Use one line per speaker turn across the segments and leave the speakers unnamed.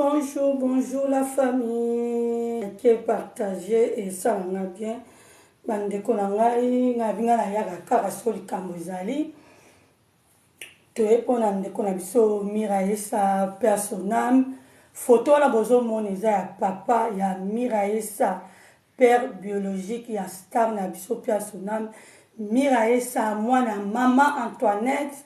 Bonjour, bonjour la famille. Ke partager et ça nga bien. Bandeko na ngai, ngai binga na yaka kaka so likambo ezali. Toye mpo na ndeko na biso Miraesa, paix à son âme. Photo wana bozomona eza ya papa ya Miraesa, père biologique ya star na biso, paix à son âme. Miraesa, mwana mama Antoinette.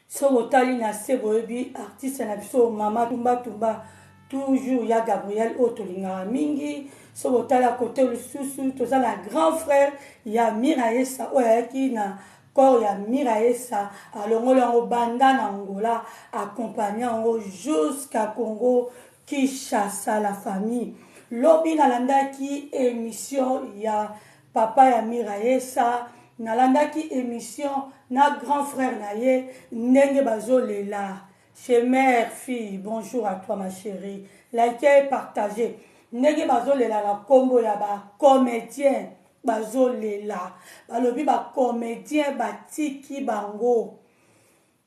Soki otali na se, boyebi artiste na biso mama Tumbatumba, toujours ya Gabriel oyo tolingaka mingi. Soki otali kote lisusu, toza na grand frère ya Miraesa oyo ayaki na corps ya Miraesa, alongoli yango banda na Angola, accompagne yango jusqu'à Congo Kinshasa. La famille, lobi nalandaki émission ya papa ya Miraesa, nalandaki émission na grand frère na ye, ndenge bazolela chez mère fille. Bonjour à toi, ma chérie, like et partager. Ndenge bazolela na nkombo ya bacomédien, bazolela, balobi bacomédien batiki bango.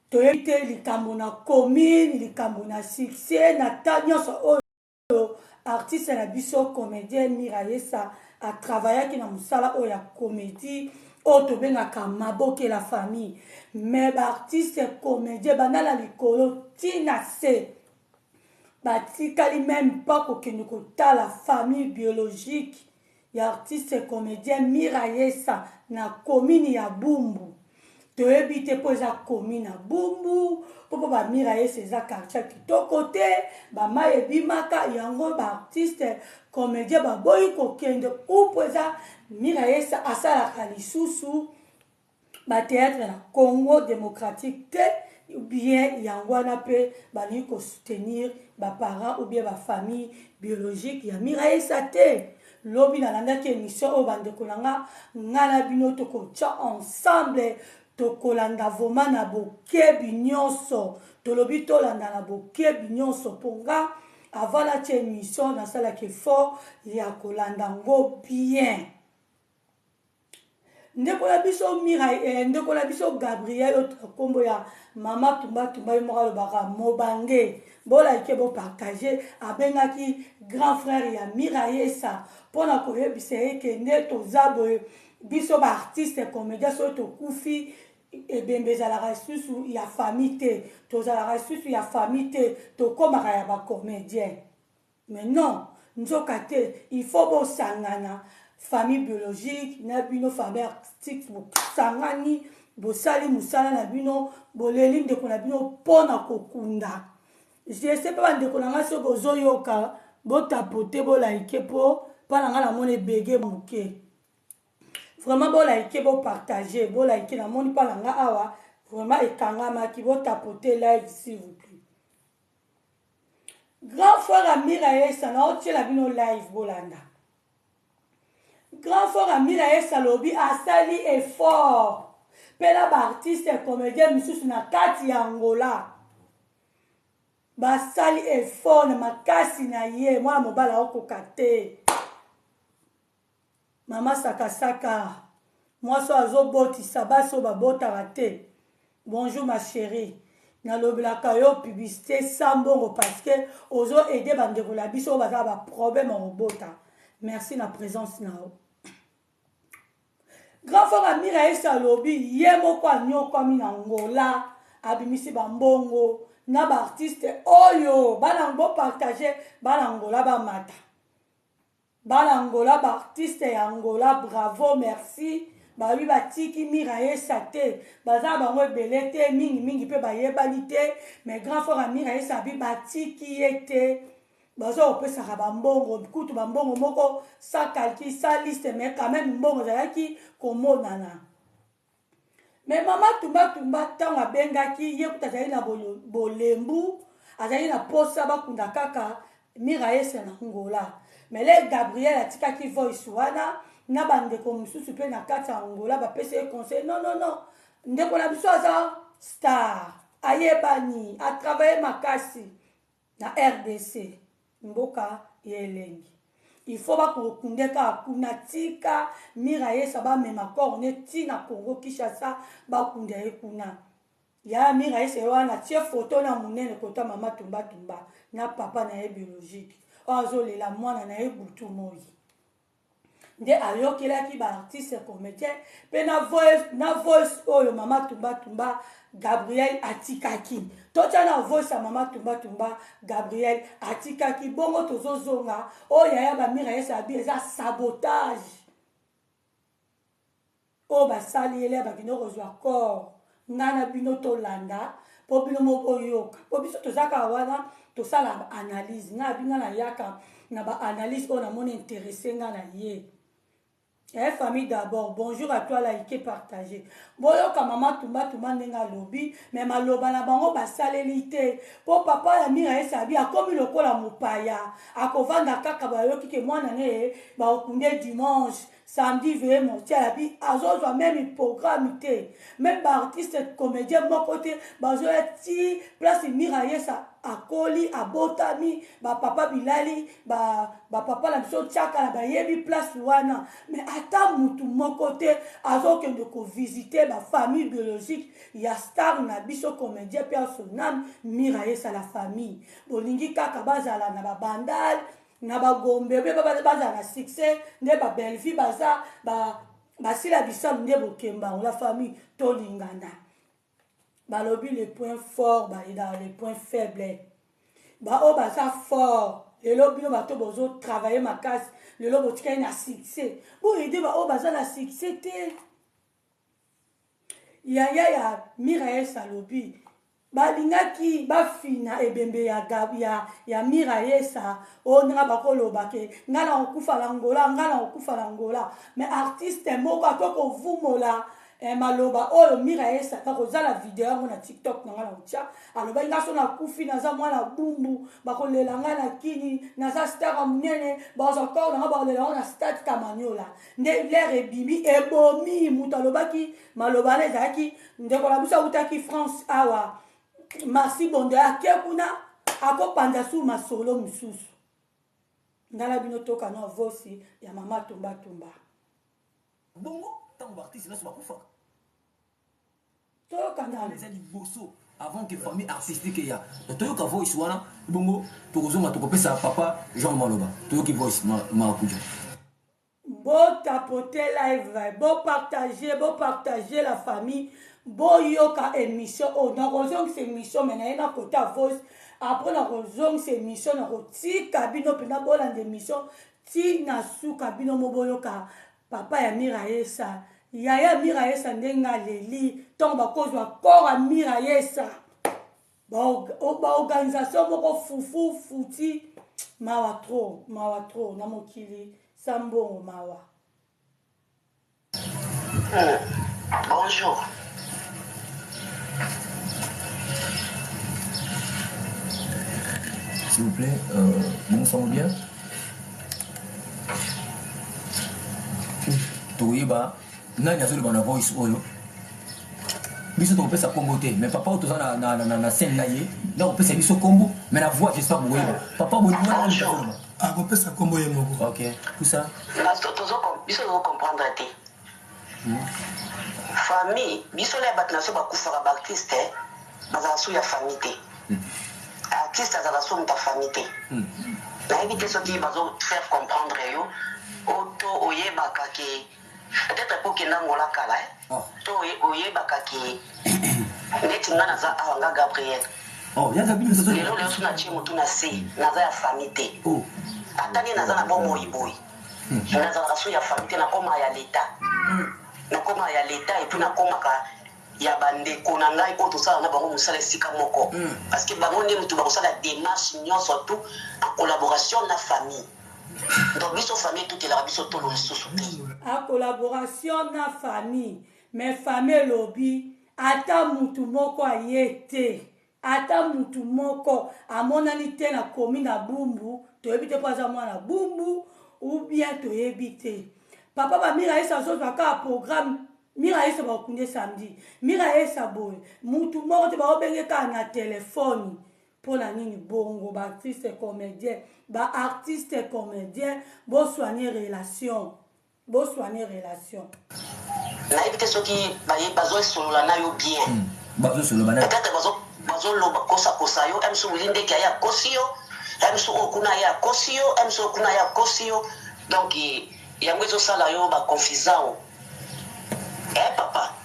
Toyebi te likambo na commune, likambo na succès na ta nyonso oyo artiste na biso comédien Miraesa atravaillaki na mosala oyo ya comédie oyo tobengaka maboke, la famille. Mais baartiste comédien banda na likolo ntina se batikali même pas kokende kotala famille biologique ya artiste comédien Miraesa na commune ya Bumbu. Toyebi te mpo eza commune ya Bumbu, mpo baMiraesa eza quartier kitoko te, bamai ebimaka yango, baartiste comédien baboyi kokende u mpo eza Miraesa asalaka lisusu bathéâtre na Congo démocratique te, bien yango wana mpe balingi kosoutenir baparent ou bien bafamille biologique ya Miraesa te. Lobi nalandaki émission oyo, bandeko na nga, nga na bino tokotya ensemble, tokolanda vraiment na bokebi nyonso. Tolobi tolanda na bokebi nyonso, mpo nga avant natia émission, nasalaki effort ya kolanda yango bien. Ndeko na biso Mira, ndeko na biso Gabriel oyo nkombo ya mama Tumbatumba, ye moko alobaka mobange, bolike, bopartage. Abengaki grand frère ya Miraesa mpona koyebisa ye ke nde toza boye, biso baartiste comédien, soki tokufi, ebembe ezalaka lisusu ya famille te, tozalaka lisusu ya famille te, tokomaka ya bacomédien. Mais non, nzoka te, il faut bosangana, famille biologique na bino famille artistique, bosangani, bosali mosala na bino, boleli ndeko na bino mpona kokunda. Jese mpe bandeko na ngai, soki bozoyoka, botapote, bolike, mpo mpa na ngai namoni ebege moke. Vraiment, bolike, bopartage, bolike. Namoni mpa na ngai awa vraiment ekangamaki. Botapote live, s'il vous plaît. Grand frère ya Miraesa, naotiela bino live, bolanda. Grand frère ya Miraesa alobi asali effort mpe na baartiste comédien misusu na kati ya Angola basali effort na makasi na ye. Mwana mobali aokoka te, mama sakasaka, mwasi oyo azobotisa, basi oyo babotaka te. Bonjour ma chérie, nalobelaka yo publicité sans mbongo parce que ozo aider bandeko na biso oyo baza baproblème ya kobota. Merci na présence na yo. Grand frère Amira Esi alobi ye moko anyokwami na Ngola, abimisi bambongo na baartiste oyo bana. Bopartage, bana Ngola bamata, bana Angola, baartiste ya Angola, bravo, merci. Babi batiki Miraesa te, baza bango ebele te, mingimingi mpe bayebani te, mais grand frère Miraesa abi batiki ye te, baza kopesaka bambongo, kutu bambongo moko sans calcul, sans liste, mais quand même mbongo ezalaki komonana. Mais mama Tumbatumba, ntango abengaki ye, kuta azali na bolembu, azali na posa bakunda kaka Miraesa na Angola. Mais le Gabriel atikaki voice wana na bandeko mosusu mpe na kati ya Angola, bapesi ye conseil: non, non, non, ndeko na biso aza star, ayebani, atravaille makasi na RDC, mboka ya elengi, il faut bakokunde kaka kuna. Tika Miraesa bamema corps ne ntina Congo Kinshasa, bakunda ye kuna. Ya Mira ese wana tie photo na munene kota mama tumba tumba na papa na ye biologique oyo azolela mwana na ye butu moi nde ayokelaki ba artiste comédien mpe na voice, na voice oyo mama tumba tumba Gabriel atikaki totya na voice ya mama tumba tumba Gabriel atikaki bongo tozozonga oyo yaya bamira yese abi eza sabotage Oyo basali ye lea bakende kozwa corps nga na bino tolanda po bino moko boyoka po biso toza kaka wana tosala ba analyse nga abi nga nayaka na ba analyse oyo namoni interesse nga na ye eh famille d'abord bonjour à toi like partager boyoka mama tumba tumba ndenge alobi me maloba na bango basaleli te po papa ya mira esabi akomi lokola mopaya akovanda kaka bayoki ke mwana ne baokunde dimanche Samedi veille mortiel abi azozwa meme programme te meme ba artiste comédien moko te bazoya ti place mira yesa akoli abotami ba papa bilali ba, ba papa na biso tiakala bayebi place wana mais ata mutu moko te azokende kovisite ba famille biologique ya star na biso comédien mpe asoname mira yesa la famille bolingi kaka bazala na babandale na bagombe obe bazala na succès nde ba bellevue baza basila bisalu nde bokembango la famille tolingana balobi le point fort bayedaka le point faible baoyo baza fort lelo bino bato bozo travaille makasi lelo botikali na succès boyede baoyo baza na succès te Yaya ya Miraes alobi balingaki bafina ebembe ya, ya, ya Miraesa oyo ndenge bakoloba ke ngai nakokufa na Angola, ngai nakokufa na Angola. Mais artiste moko akoki kovumola eh, maloba oyo Miraesa nakozala video yango na TikTok na ngai na kotya alobaki ngai so nakufi naza mwana bumbu bakolela ngai na kini naza star ya monene bazwa corps na ngai bakolela yango na stade Kamanyola nde lere ebimi ebomi moto alobaki maloba wana ezalaki ndeko na biso awutaki france awa marci bondo ake kuna akopanza su masolo mosusu ngai na bino toka na vosi ya mama tumbatumba
bongo ntango baartiste nyonso bakufaka
toyoka nanu
eza liboso avant que famille artistique eya toyoka voice wana bongo tokozonga tokopesa papa jean maloba toyoki voice marakuja
botapote live bopartage bopartage la famille boyoka émission oyo nakozongisa émission me naye nakota voice après nakozongisa émission nakotika bino mpenza bolanda émission ti na suka bino mo boyoka Papa ya Miraesa, yaya Miraesa ndenge aleli ntango bakozwa corps ya Miraesa, ba organisation moko fufu futi mawa trop mawa trop na mokili sa mbongo mawa.
Bonjour.
S'il vous plaît, euh, nous sommes bien. tokoyeba nani azoloba na voice oyo biso tokopesa nkombo te mais papa oyo toza na, na, na, na scène na ye nde akopesa biso nkombo mais na voix j'espère bokoyeba papa bolingo
akopesa nkombo ye moko
ok tout ça
biso tozocomprendre te Famille biso na bato na biso bakufaka ba artiste bazala su ya famille te artiste azala su moto ya famille te nayebi te soki bazo faire comprendre yo oto oyebaka ke peut-être po okenda Angola kala eh?
Oh.
to oyebaka ke neti nga naza awa nga Gabriel
oh,
lelo lelo so natie motu na se naza ya famille te
oh.
ata nde naza na bomoi boye Nazalaka su ya famille te nakoma ya l'etat nakoma ya l'etat et puis nakomaka ya ba ndeko na ngai oyo tosala na bango mosala esika moko parce que bango nde mutu bakosala demarche nyonso tout en collaboration na famille donc biso famille etutelaka biso tolo lisusu te.
En collaboration na famille mais famille elobi ata mutu moko aye te Ata mutu moko amonani te na commune ya Bumbu, toyebi te po aza mwana Bumbu ou bien toyebi te. Papa ba Miraesa azozwa kaka programme Miraesa bakokunde samedi. Miraesa boye, mutu moko te baobenge kaka na telefone. Mpo na nini bongo ba artiste comedien, ba artiste comedien bo soigner relation. Bo soigner relation.
Nayebi te soki baye bazo solola na yo bien.
Bazosoloba banani?
Peut-être bazo bazoloba kosa kosa yo, MC Willy Ndeke aye akosi yo, MC oyo kuna aye akosi yo, MC oyo kuna aye akosi yo. Donc yango ezosala yo ba confusão. Eh papa.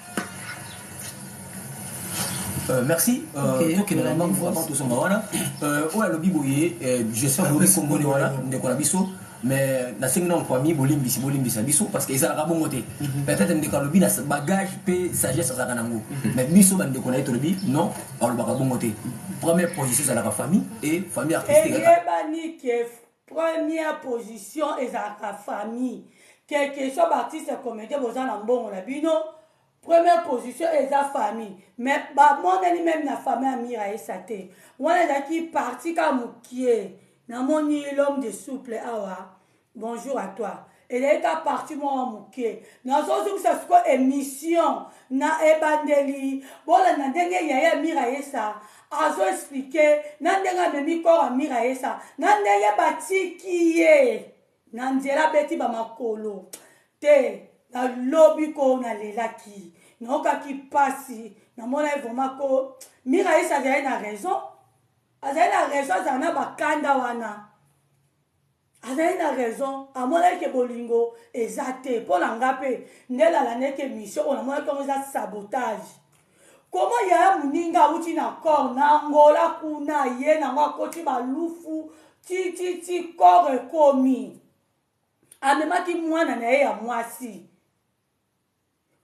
Euh, merci euh, okay, tokende na mbangu avant tozonga wana euh, oyo alobi boye euh, j'espère boyoki komboni wana ndeko na biso mais nasengi na famille bolimbisi bolimbisa biso parce que ezalaka bongo te mhm. peut-être ndeko alobi na bagage mpe sagesse azalaka nango mhm. mais biso bandeko na ye tolobi non alobaka bongo te première position ezalaka famille et famille artistique
eyebani ke première position ezalaka famille quelque soit baartiste comédien boza na mbongo na bino première position eza famille mais bamonani meme na famille ya miraesa te wana ezalaki parti kaka mokie namoni l'homme de souple awa bonjour à toi ezali ka parti moko moke nazozongisa sikoyo émission na ebandeli bolanda ndenge yaya miraesa azo explike na ndenge amemi kor ya miraesa na ndenge batiki ye na nzela abeti bamakolo te nalobi ko nalelaki naokaki mpasi namonaki vraiment ko miraesa azali na raison azali na raison azala na bakanda wana azali na raison amonaki ke bolingo eza te mpo na nga mpe nde nalandaki émission oyo namonaki yango eza sabotage koma yaya moninga awuti na corps na angola kuna ye nango akoti balufu tititi corps ekomi amemaki mwana na ye ya mwasi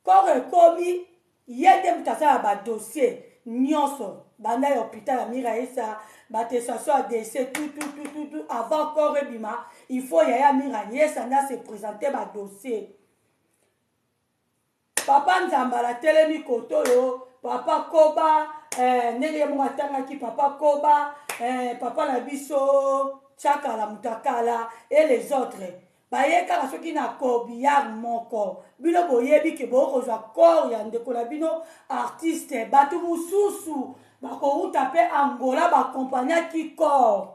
Corps ekomi ye nde moto asala ba dossier nyonso banda ya hôpital ya Miraesa ba attestation ya décès tout tout tout tout tout avant corps ebima il faut yaya Miraesa nde se présenter ba dossier papa Nzambala atelemi koto oyo papa Koba eh, ndenge ye moko atangaki papa Koba eh, papa na biso Chakala Mutakala et les autres baye kaka soki na corbillard moko bino boyebi ke bokozwa corps ya ndeko na bino artiste bato mosusu bakowuta mpe angola bakompagnaki corps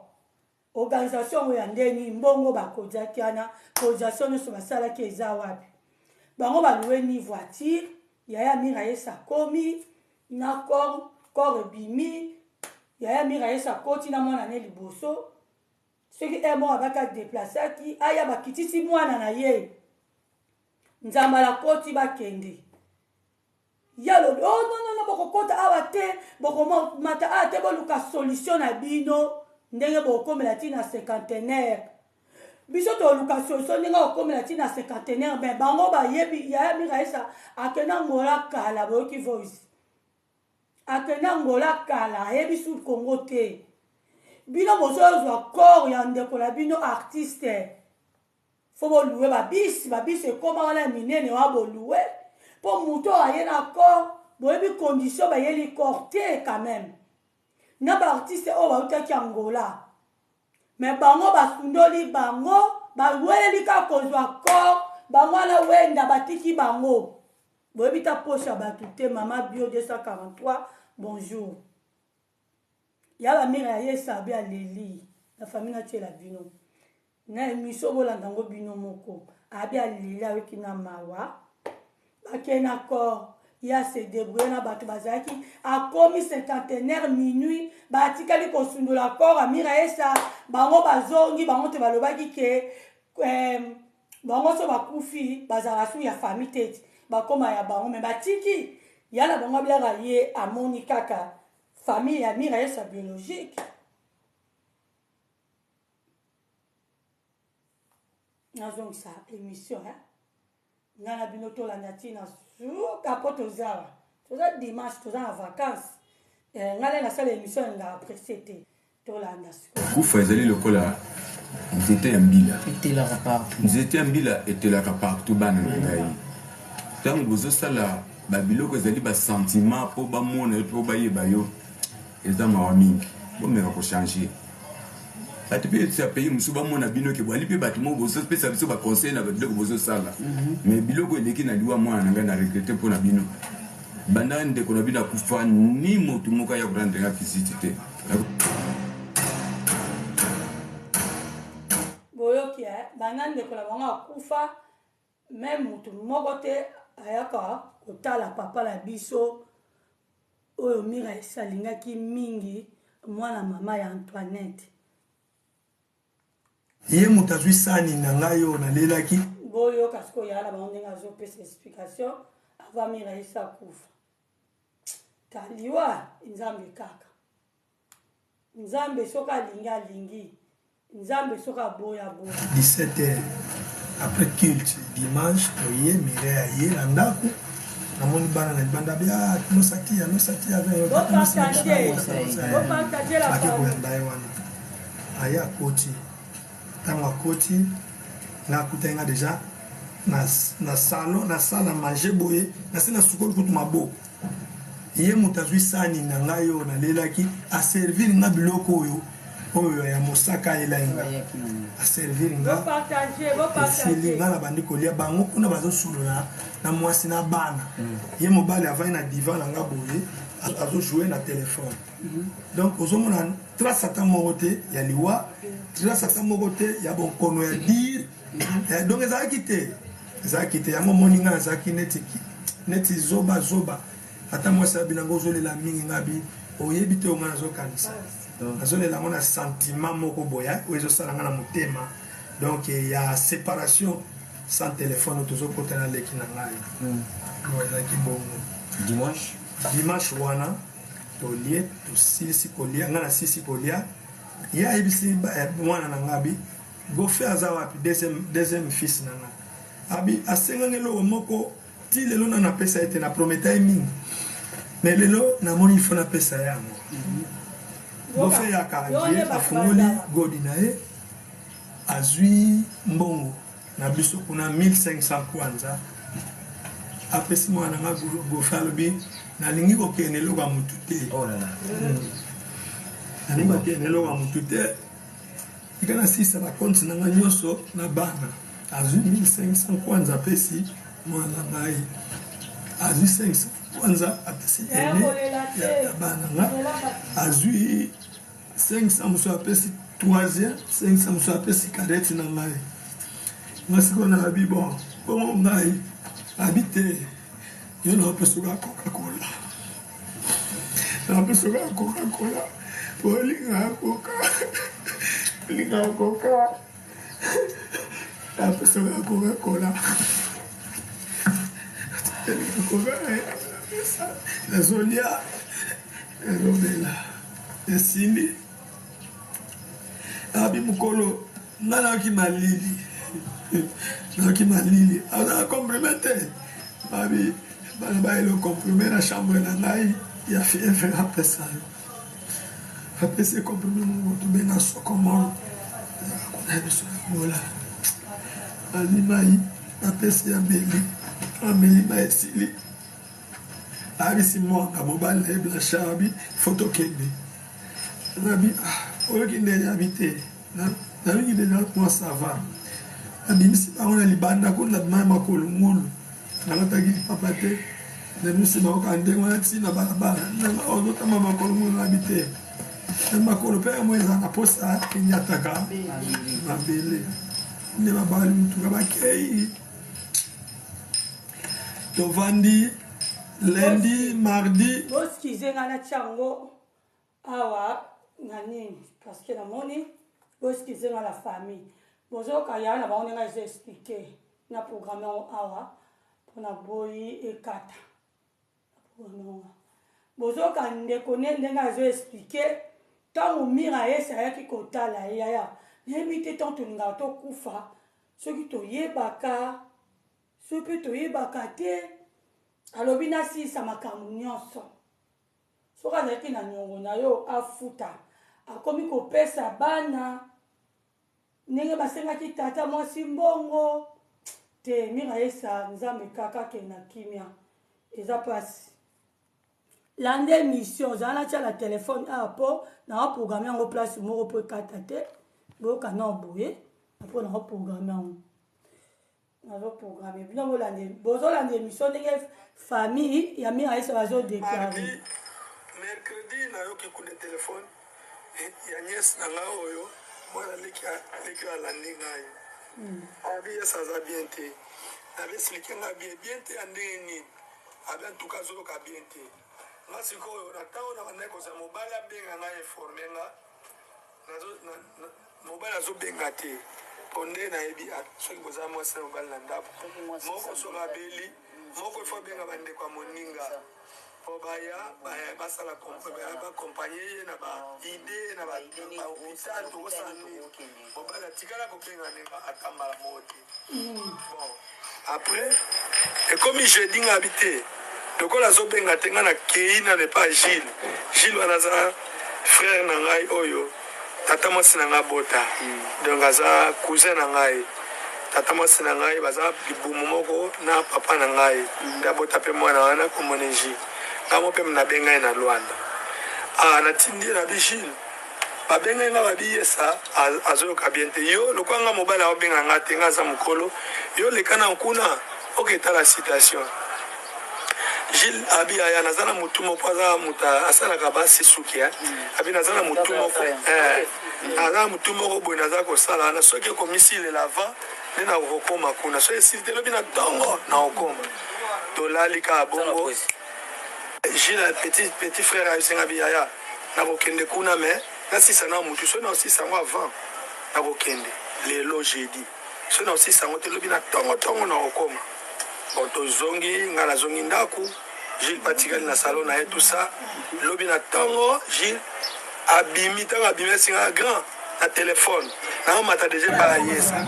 organisation yango ya ndeni mbongo bakotiaki wana cotisation nyonso basalaki eza wapi bango baluwe ni voiture yaya mira yesa akomi na corps corps ebimi yaya mira yesa akoti na mwana ne liboso soki heure moko abaki adeplasaki aya bakitisi mwana na ye nzambala akoti bakende ye alobi oh non non non bokokota awa te bokomata awa te boluka solution na bino ndenge bokomela ti na cinquantenaire biso toluka solution ndenge okomela ti na cinquantenaire mais bango bayebi yaya miraesa akenda ngola kala boyoki voice Akenda Angola kala ayebi su Congo te. Bino bozozwa corps ya ndeko na bino artiste. Fo boluwe ba bus, ba bus ekoma wana ya minene wa boluwe. Po moto aye na corps, boyebi condition bayeli corps te quand même. Na ba artiste oyo bautaki Angola. Mais bango basundoli bango, baweleli kaka kozwa corps, bango wana wenda batiki bango. Boyebi ta poche ya batu te mama bio 243 bonjour. Ya ba mira ya ye sabi aleli na famille na tiela bino. Na emission bolanda ngo bino moko. Abi aleli ayoki na mawa. Bake na corps ya se débrouiller na bato bazalaki akomi cinquantenaire minuit batikali kosundola corps amira esa bango bazongi bango te balobaki ke eh, bango so bakufi bazalaka su ya famille te bakoma ya bango me batiki ya na bango abilaka ye amoni kaka famille ya mira yesa biologique nazongisa émission eh? nga na bino tolanda ntina suka mpo tozawa toza dimanche toza na vacance eh, nga nde nasala émission elingaka presse te tolanda sikoyo
kufa ezali lokola nzete ya mbila
etelaka partout
nzete ya mbila etelaka partout bana na ngai ntango bozosala babiloko ezali basentiment mpo bamona yo mpo bayeba yo eza mawa mingi bomeka kochange bato mpe ya pays mosusu bamona bino ke bwali mpe bato moko bozopesa biso baconseil na babiloko bozosala mais biloko eleki na liwa mwana na ngai na regrete mpo na bino banda ndeko na bino akufa ni motu moko aya korendre nga visite te
boyoki eh? banda ndeko na bango akufa meme motu moko te ayaka kotala papa na biso. oyo Miraisa alingaki mingi, mwana mama ya Antoinette.
Ye moto azwi sani na ngai oyo nalelaki.
Boyoka sikoyo yaya na bango ndenge azopesa explication avant Miraisa akufa. Taliwa Nzambe kaka. Nzambe soki alingi alingi, Nzambe soki aboyi aboyi.
17 heures après culte dimanche toye Mireille aye na ndako namoni bana na libanda bi ah nosatia nosatia bake koyamba ye wana aye akoti ntango akoti nga akutaki nga deja na, na salon na salle à manger boye nasi nasukoli kutu maboko Ye moto azwi sani na ngai oyo nalelaki, aservir nga biloko oyo oyo ya mosaka ayelaki nga, aservir nga esili nga nabandi kolia, bango kuna bazosolola na mwasi na bana. Ye mobali avandi na divan na nga boye azo jouer na telefone. Donc ozomona trace ata moko te ya liwa, trace ata moko te ya bonkono ya dire. Donc ezalaki te. Ezalaki te yango omoni nga nazalaki neti neti zoba zoba ata mwasi abi nango ozolela mingi nga abi oyebi te oyo nga nazokanisa nazolela yango na sentiment moko boye oyo ezosala nga na motema donc ya separation sans telephone oyo tozokota na leki na ngai bon ezalaki bongo
dimanche
dimanche wana tolie tosilisi kolia nga nasilisi kolia ye ayebisi mwana na nga abi Gofe aza wapi deuxième deuxième fils na nga abi asenga nga eloko moko ti lelo na napesa ye te na prometa ye mingi mais lelo namoni il faut napesa ye yango Gofe yaka ye afungoli godi na ye azwi mbongo na biso kuna 1500 kwanza apesi mwana na nga Gofe alobi nalingi kokende eloko ya mutu te oh nalingi kokende eloko ya mutu te Tika nasilisa ba compte na ngai nyonso na bana. Azwi 1500 kwanza apesi mwana na ngai. Azwi 500 kwanza apesi aine ya bana nga. Azwi 500 mosusu apesi troisième, 500 mosusu apesi cadette na ngai. Nga sikoyo nalobi bon, bongo ngai abi te yo na opesa oka Coca-Cola. Napesa oka Coca-Cola. Olingaka coca. Olingaka coca. Napesa oka Coca-Cola. Olingaka coca. Napesa. Nazolia. Nazomela. Esili. Abi mokolo nga nayoki malili. Nayoki malili. Aza na compliment te. Abi Bana bayeli yo comprime na chambre na ngai ya fièvre apesa yo. Apesi ye comprime moko tobenga sokomol ezalaka kuna ya biso ya Angola. Azwi mai apesi ye ameli, ameli mai esili. Ayebisi mwanga mobali na ye Blanchard abi fo tokende. Nabi ah oyoki ndenge abi te. Nayoki deja mwa ça va. Nabimisi bango na libanda kuna nabimaki makolo ngulu. Nalataki lipapa te. Nabimisi bango kaka ndenge wana ti na balabala. Nanga ozotamba makolo ngulu nabi te. Na makolo mpe yango eza na posa enyataka mabele. Nde babali motuka bakei. Tovandi lundi, mardi.
Boskize nga natia yango awa na nini parce que namoni bo excuse nga la famille bozoyoka yaya na bango ndenge ezo explique na programme yango awa mpona boyi ekata na programme yango bozoyoka ndeko ne ndenge azo explique ntango mira yese ayaki kotala ye yaya nayebi te ntango tolingaka tokufa soki toyebaka soki mpe toyebaka te alobi nasilisa makambo nyonso Soki azalaki na niongo na yo afuta. Akomi kopesa bana ndenge basengaki tata mwasi mbongo te miraesa nzambe kaka akende na kimia eza pasi landa émission ozala natya na telefone awa mpo na programme yango place moko mpo ekata te boyoka nao boye mpo na programme yango nazo programme bino bolanda bozolanda émission ndenge famille ya miraisa bazo déclare
mercredi nayoki coup de téléphone ya nièce na ngai oyo mwana leki leki alandi ngai hmm. abi yes aza bien te nabi explike ngai bien bien te ya ndenge nini abi antuka azoloka bien te. Nga sikoyo na ntango na bandaki kozala mobali abenga ngai informe nga mobali azobenga te mpo nde nayebi soki boza mwasi na mobali na ndako moko soki abeli moko ifo abenga bandeko ya moninga mpo baya basala bakompagne ye na ba idee na bahôpital tokosala nini. Mobali atikala kobenga ndenge ata mbala moko te. Bon, après ekomi jeudi nga abi te lokola azobenga te nga nakei nano epa Gilles. Gilles wana aza frère na ngai oyo tata mwasi na ngai abota, donc aza cousin na ngai. Tata mwasi na ngai baza libumu moko na papa na ngai, nde abota mpe mwana wana komone Gilles. Ngai mo mpe nabenga ye na Luanda. Ah, natindi ye na bi Gilles, babengaki nga babi yesa azoyoka bien te. Yo lokola nga mobali aobenga nga te, nga aza mokolo, yo leka na kuna oketala citation. Gilles abi aya naza na mutu moko aza mutu asalaka basi suki eh. Abi naza na mutu moko eh, naza na mutu moko boye naza kosala wana, soki ekomisi lela avant nde nakokoma kuna, soki esili te lobi na ntongo nakokoma. Tolali kaka bongo. Gilles petit petit frère ayebisi nga bi yaya nakokende kuna mais nasisa na mutu, soki naosisa yango avant nakokende lelo jeudi, soki naosisa yango te lobi na ntongo ntongo nakokoma. Bon, tozongi, nga nazongi ndako, Gilles patikali na salon na ye tout ça. Lobi na ntongo Gilles abimi, ntango abimi asinga grand na telefone naomata deja epai ya yesa.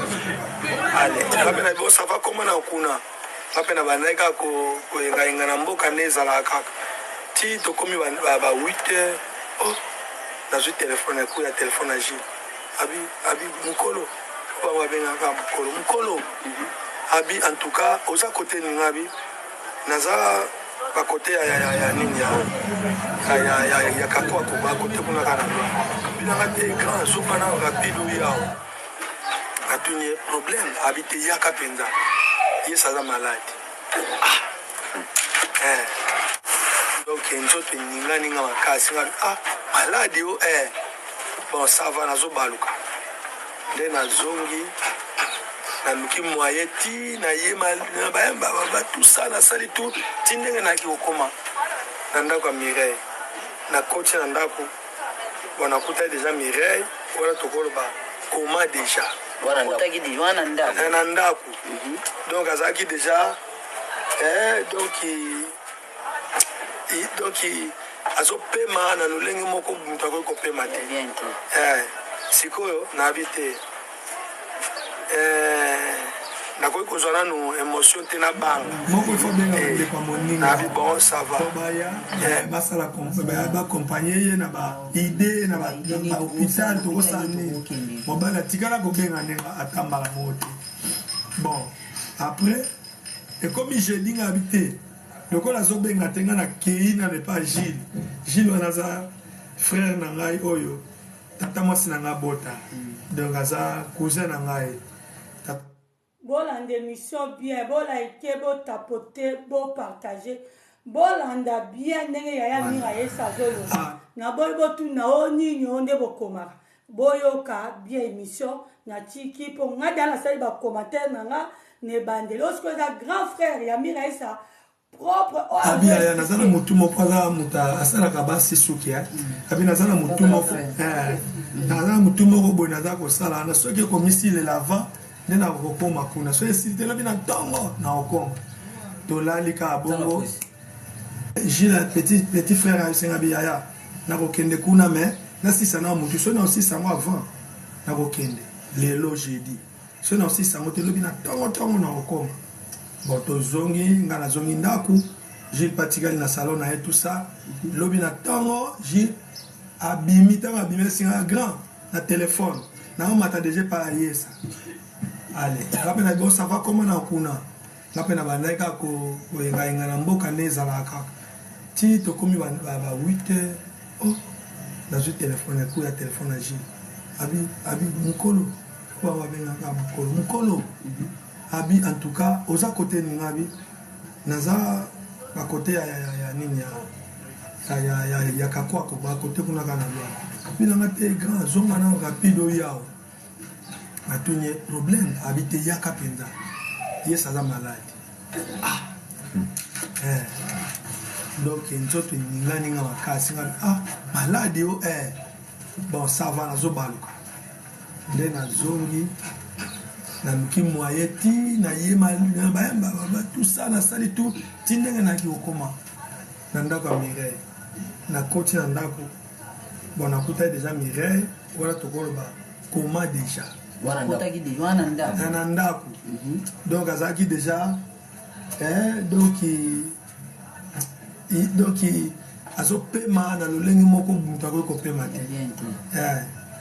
Ale nga mpe na bo ça va koma na kuna, nga mpe na bandaki kaka koyengayenga na mboka nde ezalaka kaka ti tokomi ba 8 heures. Oh, nazwi telefone eku ya telefone ya Gilles. Abi abi mokolo bango babengaka mokolo mokolo. Abi en tout cas oza kote nini? Abi naza bakote ya, ya, ya, ya nini ya, ya, ya, ya, ya Kakwako, bakote kuna kaka na lwa bilanga te grand zonga na rapide oyo awa. Natuni ye problème, abi te yaka mpenza yesa aza malade. Ah, eh. Donc nzoto eningani nga makasi nga ah malade o eh. Bon, ça va, nazobaluka nde nazongi, naluki moyen ti nayema bayamba tout ça, nasali tout ti ndenge nayaki kokoma na ndako ya Mireille. Nakoti na ndako bon, nakutaki deja Mireille wana, tokoloba koma deja na ndako, donc azalaki deja eh, donc azopema na lolenge moko moto akoki kopema te. Eh, sikoyo nayebi te eh, nakoki kozwa nanu émotion te na banga
moko ifo abenga bandeko ya moninga
nabi bon ça va
po baya basala bakompagne ye na ba idée na bahôpital tokosala nini. Mobali atikala kobenga ndenge ata mbala moko te. Bon, après ekomi jeudi nga abi te lokola azobenga te nga nakei nano epa Gilles. Gilles wana aza frère na ngai oyo tata mwasi na ngai abota, donc aza cousin na ngai.
Bolanda émission bien, bolike, botapote, bopartage, bolanda bien ndenge yaya Mira yesa azoloba. Naboyi botuna o nini o nde bokomaka, boyoka bien émission natiki mpo nga da nasali bacommentaire na nga na ebandeli. Oyo sikoyo eza grand frère ya Mira yesa propre oyo
abi aya naza na motu moko aza moto asalaka basi suki eh. Abi naza na motu moko eh, naza na motu moko boye naza kosala wana, soki ekomisi lela avant nde nakokoma kuna, soki esili te lobi na ntongo nakokoma. Tolali kaka bongo. Gilles petit petit frère ayebisi nga bi yaya nakokende kuna mais nasisa na motu, soki naosisa yango avant nakokende lelo jeudi, soki naosisa yango te lobi na ntongo ntongo nakokoma. Bon, tozongi, nga nazongi ndako, Gilles patikali na salon na ye tout ça. Lobi na ntongo Gilles abimi, ntango abimi asinga grand na telefone naomata deja epai ya yesa. Ale nga mpe na bon ça va koma na kuna, nga mpe na bandaki kaka koyengayenga na mboka nde ezalaka kaka ti tokomi ba 8 heures. Oh, nazwi telefone eku ya telefone ya Gilles. Abi abi mokolo bango babengaka mokolo mokolo. Abi en tout cas oza kote nini? Abi naza bakote ya, ya, ya, ya nini ya, ya, ya, ya, ya Kakwako, bakote kuna kaka na lwa bilanga te grand zonga na rapide oyo awa. Natuni ye problème, abi te yaka mpenza yesa aza malade. Ah, eh. Donc nzoto eningani nga makasi, nga ah maladi o eh. Bon ça va, nazobaluka nde nazongi, naluki moyen ti nayema bayamba tout ça, nasali tout ti ndenge nayaki kokoma na ndako ya Mireille. Nakoti na ndako, bon nakutaki déjà Mireille wana, tokoloba koma déjà.
Okotaki déjà wana ndako?
Na ndako. Donc azalaki déjà eh, donc azopema na lolenge moko moto akoki kopema te.
Bien te.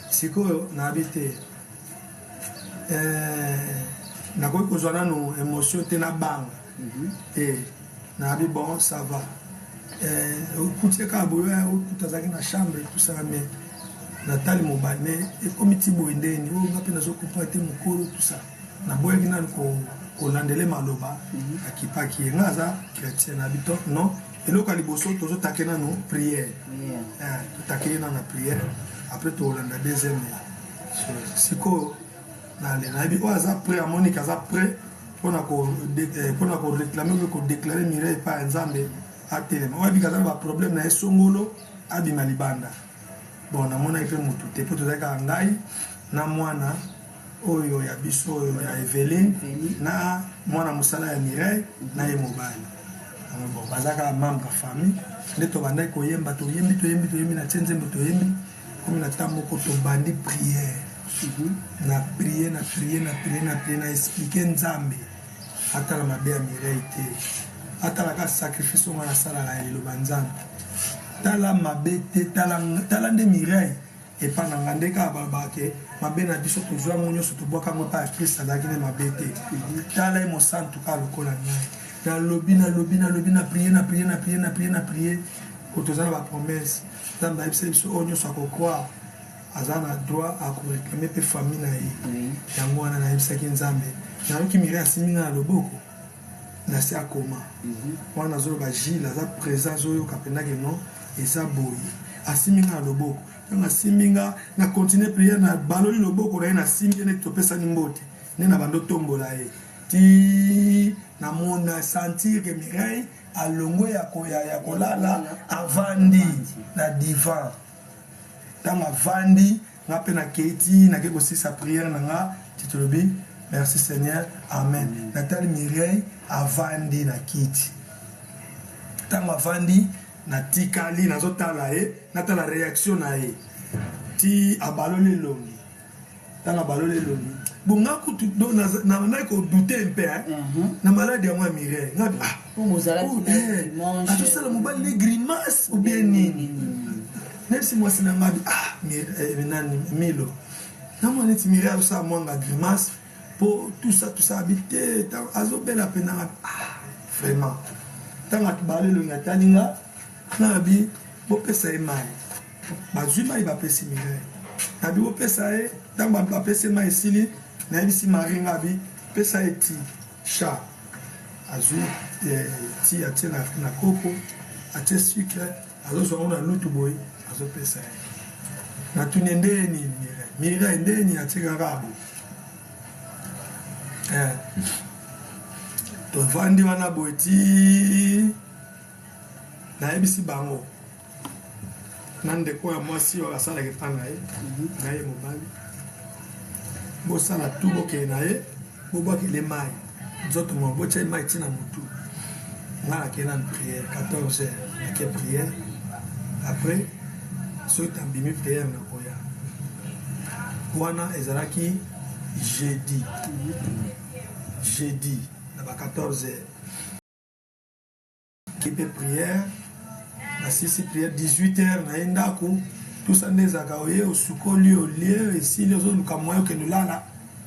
Sikoyo nayebi te, nakoki kozwa nano émotion te, nabanga te. Nayebi bon ça va, okuti kaka boye, okuta azalaki na chambre, tout ça. Mais natali mobali, mais ekomi ti boye ndeni oyo nga mpe nazocomprendre te mokolo, tout ça. Naboyaki nanu kolandele maloba, akipaki ye. Nga aza chrétien, nayebi to non, eloko ya liboso tozotake nano prière. Totake ye nano na prière, après tolanda deuxième chose. Sikoyo nale nayebi oyo aza prêt, amoniki aza prêt mpona koréclamer oyo kodéclarer Mireille epai ya Nzambe, atelema. Oyo abika aza na baproblème na ye songolo, abima libanda. Bon, namonaki mpe motu te, mpo tozalaki kaka ngai na mwana oyo ya biso, oyo ya Eveline, na mwana mosala ya Mireille na ye mobali. Bon, baza kaka membre ya famille. Nde tobandaki koyemba, toyembi, toyembi, toyembi, na tie nzembo, toyembi, komi na ntango moko tobandi prière. Na prie, na prie, na prie, na prie, na expliquer Nzambe atala mabe ya Mireille te, atalaka sacrifice oyo nga nasalaka ya liloba. Nzambe, tala mabe te, tala nde Mireille epa na nga. Nde kaka balobaka ke mabe na biso tozwa yango nyonso, tobwaka yango epai ya Krist. Azalaki nde mabe te, tala ye mosantu kaka lokola ngai. Nalobi, nalobi, nalobi, na prie, na prie, na prie, na prie, na prie po toza na bapromesse. Nzambe ayebisa biso oyo nyonso akocroire aza na droit akoréclamer mpe famille na ye. Yango wana nayebisaki Nzambe. Nayoki Mireille asimbi nga na loboko, nasi akoma wana, azoloba Gile aza présent, azoyoka mpendake non, eza boye. Asimbi nga na loboko. Ntango asimbi nga, na continue prière, na baloli loboko na ye, nasimbi ye neti topesani mbote, nde na bando tombola ye ti namona sentir ke Mireille alongwe ya kolala, avandi na divan. Ntango avandi, nga mpe nakei ti nakei kosisa prière na nga, ti tolobi merci Seigneur, amen. Natali Mireille avandi na kiti. Ntango avandi, natikali nazotala ye, natala réaction na ye ti abaloli elongi. Ntango abaloli elongi, bon, nga kutu nabandaki kodouter mpe na maladi yango ya Mireille. Nga azosala mobali ne grimace ou bien nini? Nayebisi mwasi na nga, ah nani, Milo, namona neti Mireille azosala mwanga grimace po tout ça, tout ça. Abi te, azobela mpenza. Nga ah vraiment, ntango balo elongi, atali nga, nabi bopesa ye mai. Bazwi mai, bapesi Mireille. Nabi bopesa ye. Ntango bapesi ye mai, esili, nayebisi Marie, nga abi pesa ye ti cha. Azwi ti, atie na kopo, atie sucre, azozwa ngo na lutu boye, azopesa ye. Natuni nde nini, Mireille, Mireille nde nini? Atie kaka boye. Tovandi wana boye ti nayebisi bango na ndeko ya mwasi oyo asalaka epa na ye na ye mobali: bosala tu, bokende na ye, bobwakele mai nzoto mo, botya ye mai ntina motu. Nga nakei nanu prière 14 heures, nake prière. Après soki tambimi prière, nakoya. Wana ezalaki jeudi, jeudi na ba 14 heures mpe prière. Nasisi prière 18 heures, na ye ndako tusa. Nde ezalaka oye, osukoli, olie, esili, ozoluka moyen okende olala,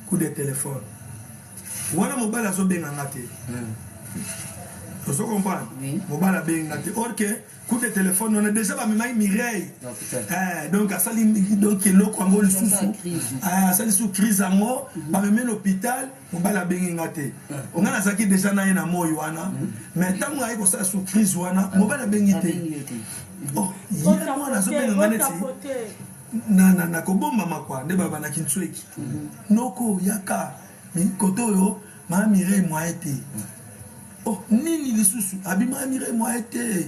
coup de téléphone. Wana mobali azobenga nga te, ozo comprendre? Mobali abengi nga te, or que coup de téléphone wana déjà bamemaki Mireille. Donc asali donc eloko yango lisusu, asali su crise yango, bamemi l'hôpital. Mobali abengi nga te. Nga nazalaki déjà na ye na moi wana, mais ntango aye kosala su crise wana, mobali abengi te. Oh, ye mwana azobenga nga neti na kobombama kwa nde babandaki ntsweki noko yaka kote oyo maa Mireille moye te. Oh, nini lisusu? Abima Mireille moye te.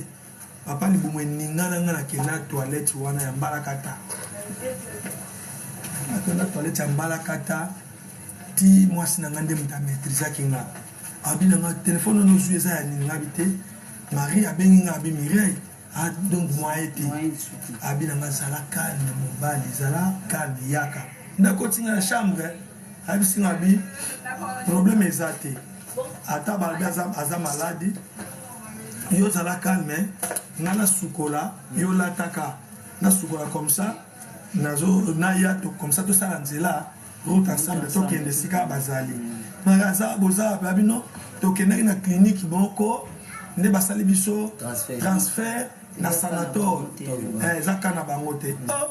Papa libumu eningana nga nakenda toilette wana ya mbalakata. Nakenda toilette ya mbalakata ti mwasi na nga nde moto amaîtrisaki nga. Abi na nga telefone wana ozwi eza ya nini? Nga bi te. Marie abengi nga abi Mireille ah, donc moyen te. Abi na nga zala calme mobali, zala calme yaka. Nakoti nga na chambre ayebisi nga bi problème eza te. Ata balobi aza, aza maladi yo zala calme nga nasukola yo lataka nasukola comme ça nazo naya to comme ça tosala nzela route ensemble tokende esika bazali aza boza wapi bino tokendaki na clinique moko nde basali biso transfert na sanator eh, eza ka na bango te oh,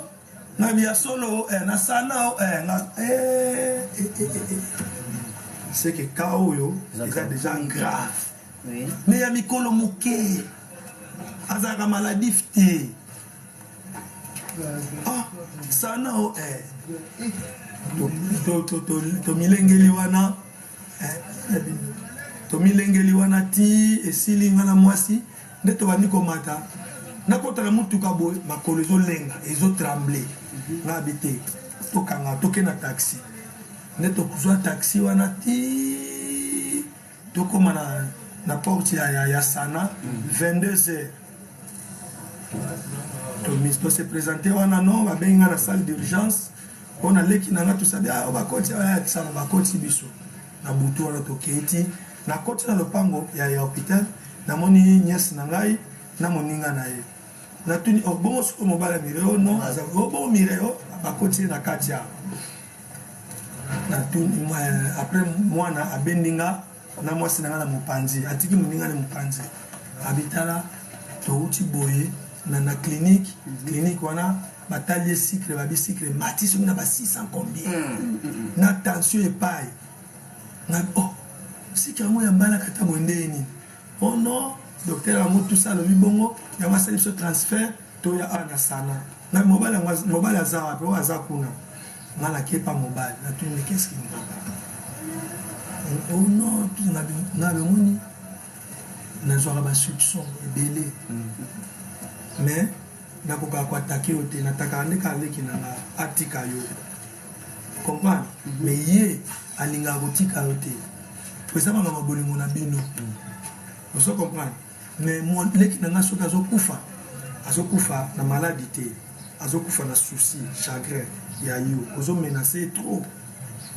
na ya solo eh, na sana eh, na eh, eh, eh, eh. c'est que cas oyo eza déjà grave mais ya mikolo moke azalaka maladif te ah, sana o eh. Tomilengeli wana eh, tomilengeli wana ti esili nga na mwasi nde tobandi komata nakota na motuka boye makolo ezolenga ezotremble nga abi te tokanga toke na taxi nde tokozwa taxi wana ti tokóma na, na porte ya, ya, ya sana 22 heures tose présente wana non babengi nga na salle d'urgence mpo na leki na nga tosabi ah, bakoti sana bakoti biso na butu wana tokei ti nakoti na lopango ya, ya hôpital namoni nièce na ngai na moninga na ye natuni oh, bongo sikoyo mobali ya Mireille non aza oh, bongo Mireille oh, bakoti ye na kati ya natuni après mwana abendi nga na mwasi na nga na mopanzi atiki moninga na mopanzi abitala touti boye na, na clinique clinique wana batali ye sucre babi sucre mati soki na ba 600 combien na tension epai na oh sucre yango ya mbalaka ta boye ndenge nini oh non docteur yango tusa alobi bongo yango asali biso transfert toya awa na sana na mobali yango mobali aza wapi oyo aza kuna nga nakepa mobali natuni qu'est-ce qui ne va pas oh non nga bemoni nazwaka basoupçon ebele mais nakokaka koattaquer yo te natakaka nde kaka leki na nga atika yo comprendre mais ye alingaka kotika yo te po eza makambo bolingo na bino ozo comprendre mais leki na nga soki azokufa azokufa na maladi te azokufa na souci chagrin ya yo ozomenace trop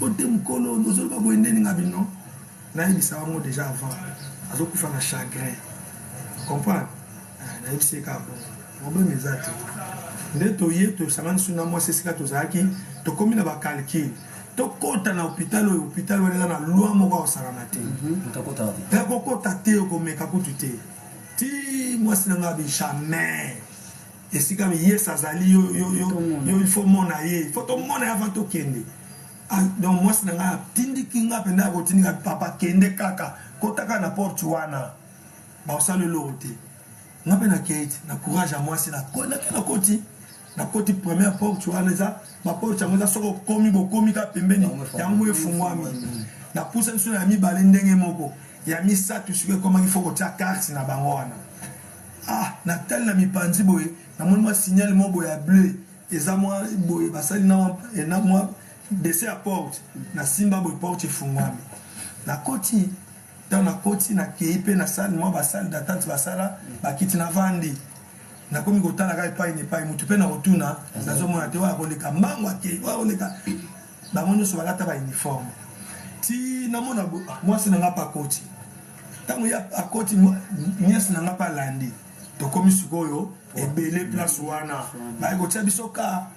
ote mokolo ozoloba boye ndeni nga bino nayebisa bango déjà avant azokufa na chagrin comprendre nayebisi ye kaka bongo problème eza te nde toye tosangani su na mwasi esika tozalaki tokomi na bacalcul tokɔta na hôpital oyo hôpital wana eza na loi moko akosakana te ekokɔta te okomeka kutu te ti mwasi na nga abi jamais esika yes azali yo, yo, yo, yo il faut mona ye il faut tomona ye avant tokende ah, donc mwasi na ngai atindiki nga mpenza ya kotindika papa kende kaka kotaka na porte wana bakosala eloko te nga mpe nakei ti na courage ya mwasi nake nakoti nakoti première porte wana eza baporte yango eza soki okomi bokomi kaka pembeni yango efungwami napusa biso na ya mibale ndenge moko ya misato sikoyo ekomaki fo kotia carte na bango wana ah natali na mipanzi boye namoni mwa signal moko boye ya bleu eza mwa boye basali na mwa dese ya porte nasimba boye porte efungwami nakoti ntango nakoti nakei mpe na salle mwa basalle d'attente basala bakiti navandi nakomi kotala kaka epai na epai motu mpe na kotuna nazomona te oyo akoleka mbango akei oyo akoleka bango nyonso balata bauniforme ti namona mwasi na nga mpe akoti ntango ye akoti nièce na nga mpe alandi tokomi sikoyo ebele place wana baye kotia biso ka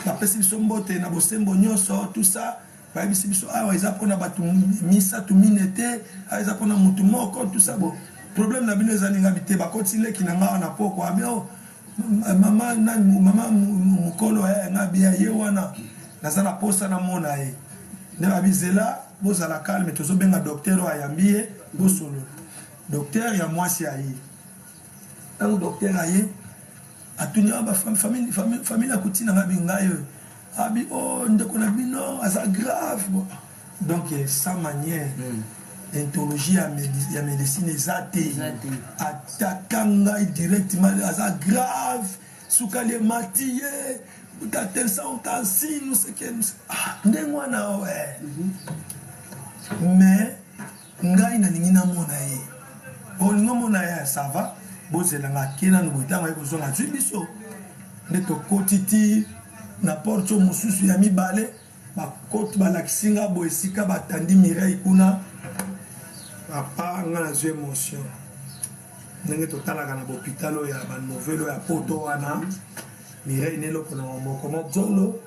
bapesi biso mbote na bosembo nyonso tout ça bayebisi biso awa eza mpona bato misato mine te awa eza mpona motu moko tout ça bo problème na bino ezali ngabi te bakoti leki na nga wana poko abi o mama nani mama mokolo eh, ngabi ye wana naza na posa namona ye nde babi zela bozala calme tozobenga docteur oyo ayambi ye bosolola docteur ya mwasi aye ntango docteur aye atuni ah, famille akuti na nga bingai oyo abi o oh, ndeko na bino aza grave bon. Donc sans manière mm. Déontologie ya médecine eza te. Ataka ngai directement, aza grave, sukali emati ye, ta tension tansi, nous ah, ndenge wana oe. Mais ngai nalingi namona ye, olingi omona ye, ça va, bozelanga ake nanu boye. Ntango aye kozonga, azwi biso nde tokoti ti na porte oyo mosusu ya mibale. Bakoti, balakisi nga boye esika batandi Mireille kuna. Papa, nga nazwi émotion ndenge totalaka na bopital oyo ya banouvelle oyo ya poto wana. Mireille na eloko na moko na zolo,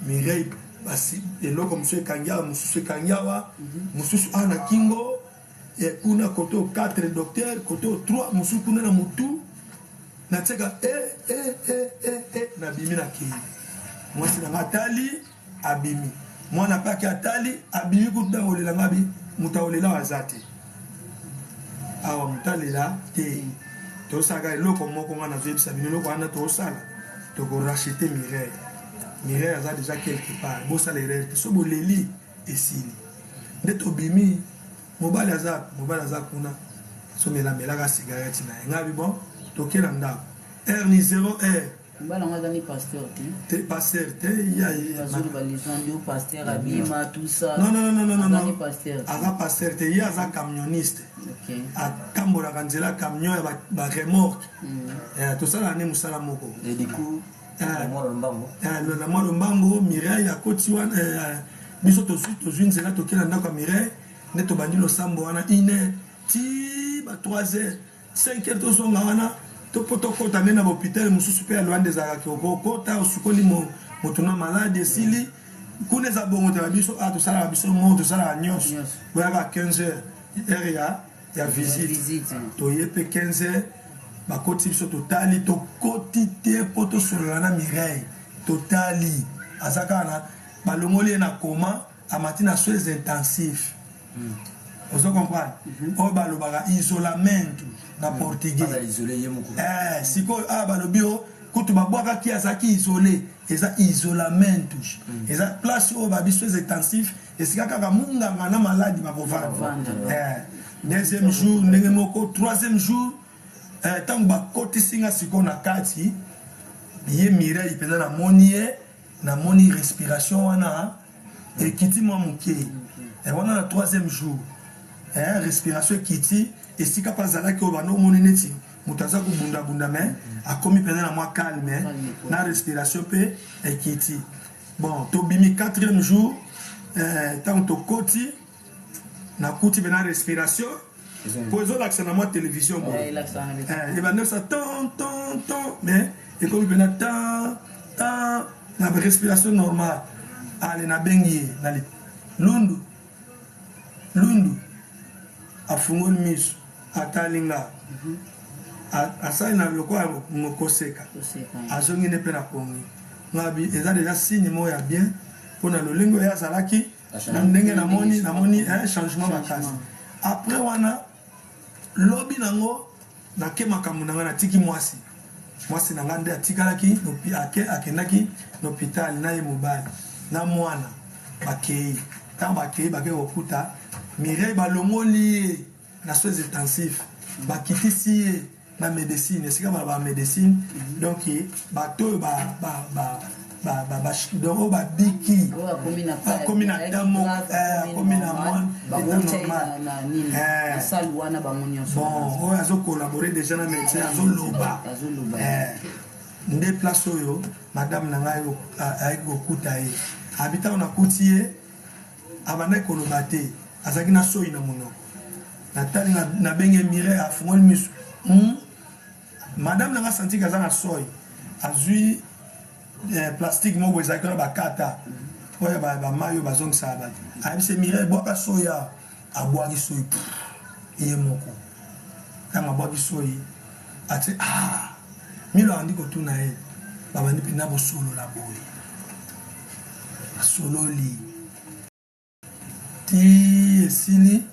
Mireille basi eloko mosusu ekangi awa, mosusu ekangi awa, mosusu awa na kingo kuna, kote oyo 4 docteur, kote oyo 3, mosusu kuna na motu. Natieka e e e e e, nabimi, nakei. Mwasi na nga atali, abimi. Mwana mpe ake, atali, abimi. Kutu ntango olela nga bi moto aolela aza te awa, moto alela te. Tosalaka eloko moko, nga nazoyebisa bino eloko wana tosala, tokoracheter Mireille. Mireille aza déjà quelque part, bosala erreur te. So boleli, esili. Nde tobimi, mobali aza, mobali aza kuna, somelamelaka cigarette na ye. Ngai bi bon, toke na ndako, heure ni 0 heure.
Mobali yango aza ni pasteur te?
Te, pasteur te. Ya
bazoloba légende o pasteur abima, tout ça.
Non, non, non, non, non.
Aza ni pasteur te?
Aza pasteur te, ye aza camionniste, atambolaka nzela, camion ya baremorque. Tosalaka nde mosala moko.
Et du coup, mwana lombango?
Na mwa lombango, Mireille akoti wana. Biso tozwi nzela, toke na ndako ya Mireille. Nde tobandi losambo wana une heure ti ba 3 heures, 5 heures tozonga wana. To mpo tokɔta nde na bahôpital mosusu mpe ya Lwanda, ezalaka okokɔta, osukoli moto na malade, esili. Kuna eza bongo te. Biso a tosalaka biso moko, tosalaka nyonso. Boyaka 15 heures, heure ya visite. Toye mpe 15 heures, bakoti biso, totali. Tokoti te mpo tosolola na Mireille. Totali, aza kaka na, balongoli ye na coma, amati na soins intensifs. Ozo comprendre? Oyo balobaka isolamento na portugais. Sikoyo awa balobi o kutu babwakaki, azalaki isolé. Eza isolamento, eza place oyo babi soins intensifs, esika kaka munganga na maladi bakovanda. Deuxième jour ndenge moko, troisième jour, ntango bakotisi nga sikoyo na kati, ye Mireille mpenza namoni ye, namoni respiration wana ekiti mwa moke. Wana na troisième jour, respiration ekiti esika mpe azalaki oyo banda omoni neti moto aza kobundabunda, mais akomi mpenza na mwa calme, na respiration mpe ekiti. Bon, tobimi quatrième jour. Ntango tokoti, nakuti mpe na respiration, po ezolakisa na mwa télévision boye, ebandesa ton ton ton, mais ekomi mpena tan tan na respiration normale. Ale, nabengi ye na lundu lundu, afungoli miso, atali nga, asali na lokola koseka, azongi nde mpe na pongi. Ngabi eza déjà signe moko ya bien mpona lolenge oyo azalaki na ndenge namoni changement makasi. Après wana, lobi nango nake makambo na ngai, natiki mwasi. Mwasi na ngai nde atikalaki, akendaki na hôpital na ye mobali na mwana. Bakei, ntango bakei, bakei kokuta Mireille, balongoli ye na soins intensifs, bakitisi ye na médecine, esika bala ba médecine. Donc bato oyo donc oyo babiki, akomi na tamo, akomi na mwa normal. Bon, oyo azocollabore déjà na médecin, azoloba. Nde place oyo madame na ngai ayaki kokuta ye. Abi ntango nakuti ye, abandaki koloba te, azalaki na soi na monoko. Natali, nabenge Mireille, afungoli miso. Madame na nga santiki aza na soi, azwi plastique moko ezalaki wana, bakata oyo bamai oyo bazongisaka bato. Ayebisi Mireille: "Bwaka soi awa." Abwaki soi ye moko. Ntango abwaki soi, atie, ah, milo abandi kotuna ye. Babandi mpenza kosolola boye, basololi ti esili.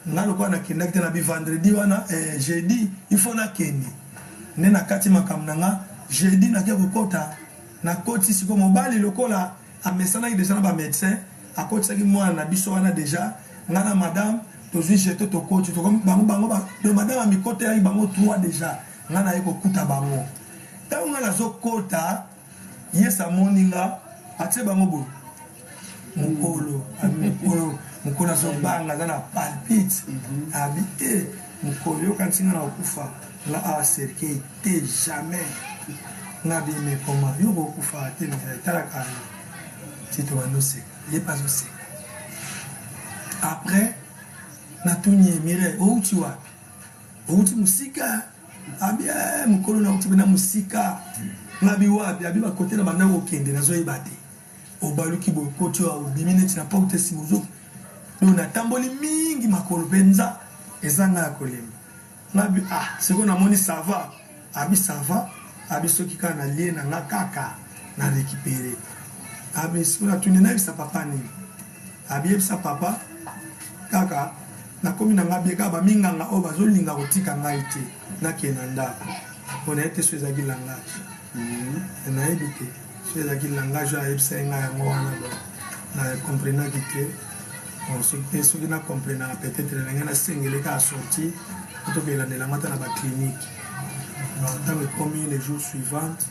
Nga lokola nakendaki te na bi vendredi wana, jeudi il faut nakende nde nakati makambo na nga. Jeudi nake kokota, nakoti sikoyo. Mobali lokola amesanaki déjà na bamédecin, akotisaki mwana na biso wana déjà. Nga na madame tozwi jeton, tokoti, tokomi bango bango ba donc madame amikotelaki bango 3 dejà. Nga naye kokuta bango. Tango nga nazokota, Yes amoni nga, atie bango boye. Mokolo, abi mokolo, mokolo azobanga aza na palpite. Abi eh mokolo yokanisi nga na kokufa. Nga awa cercueil te jamais. Nga abi mais comment yo okokufa te mais tala kaka yo. Ti tobandi oseka, ye pe azoseka. Après natuni ye Mireille owuti wapi? Owuti mosika? Abi eh mokolo nawuti pena mosika. Nga abi wapi? Abi ba kote na banda kokende nazoyeba te. Obaluki boye okoti awa obimi neti na porte sima ozo donc natamboli mingi makolo penza eza nga ya kolemba. Nga abi ah sikoyo namoni ça va? Abi ça va, abi soki kaka nalie na nga kaka na recuperer. Abi sikoyo natuni nayebisa papa nini? Abi yebisa papa kaka nakomi na nga bien kaka ba minganga oyo bazolinga kotika ngai te nakende na ndako. Po nayebi te soki ezalaki langage. Nayebi te soki ezalaki langage oyo ayebisaki ngai yango wana bon na comprenaki te. Bon soki pe soki na comprenaka peut-etre na ngai nasengele kaka sortie po tokelandela yango ata na ba clinique. Donc ntango ekomi le jour suivante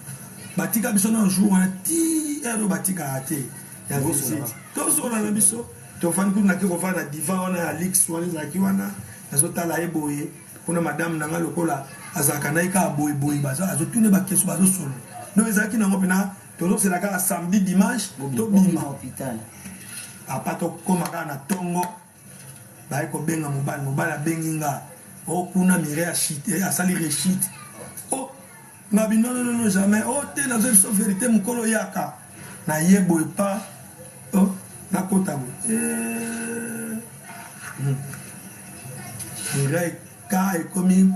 batika biso na jour wana ti heure oyo batikaka te ya visite tozola na biso tofandi kutu nake kofanda na divan wana ya lix wana ezalaki wana nazotala ye boye kuna madame na ngai lokola azalaka na ye kaka boye boye azotuna ba question bazosolola donc ezalaki nango mpena tozosela kaka samedi dimanche tobima papa tokoma kaka na tongo baye kobenga mobali mobali abengi nga o oh, kuna Mireille achite asali rechute o oh, ngabi non non non jamais o oh, te nazo biso verite mokolo yaka na ye boye pa oh, nakota boye eh. Mireille ka ekomi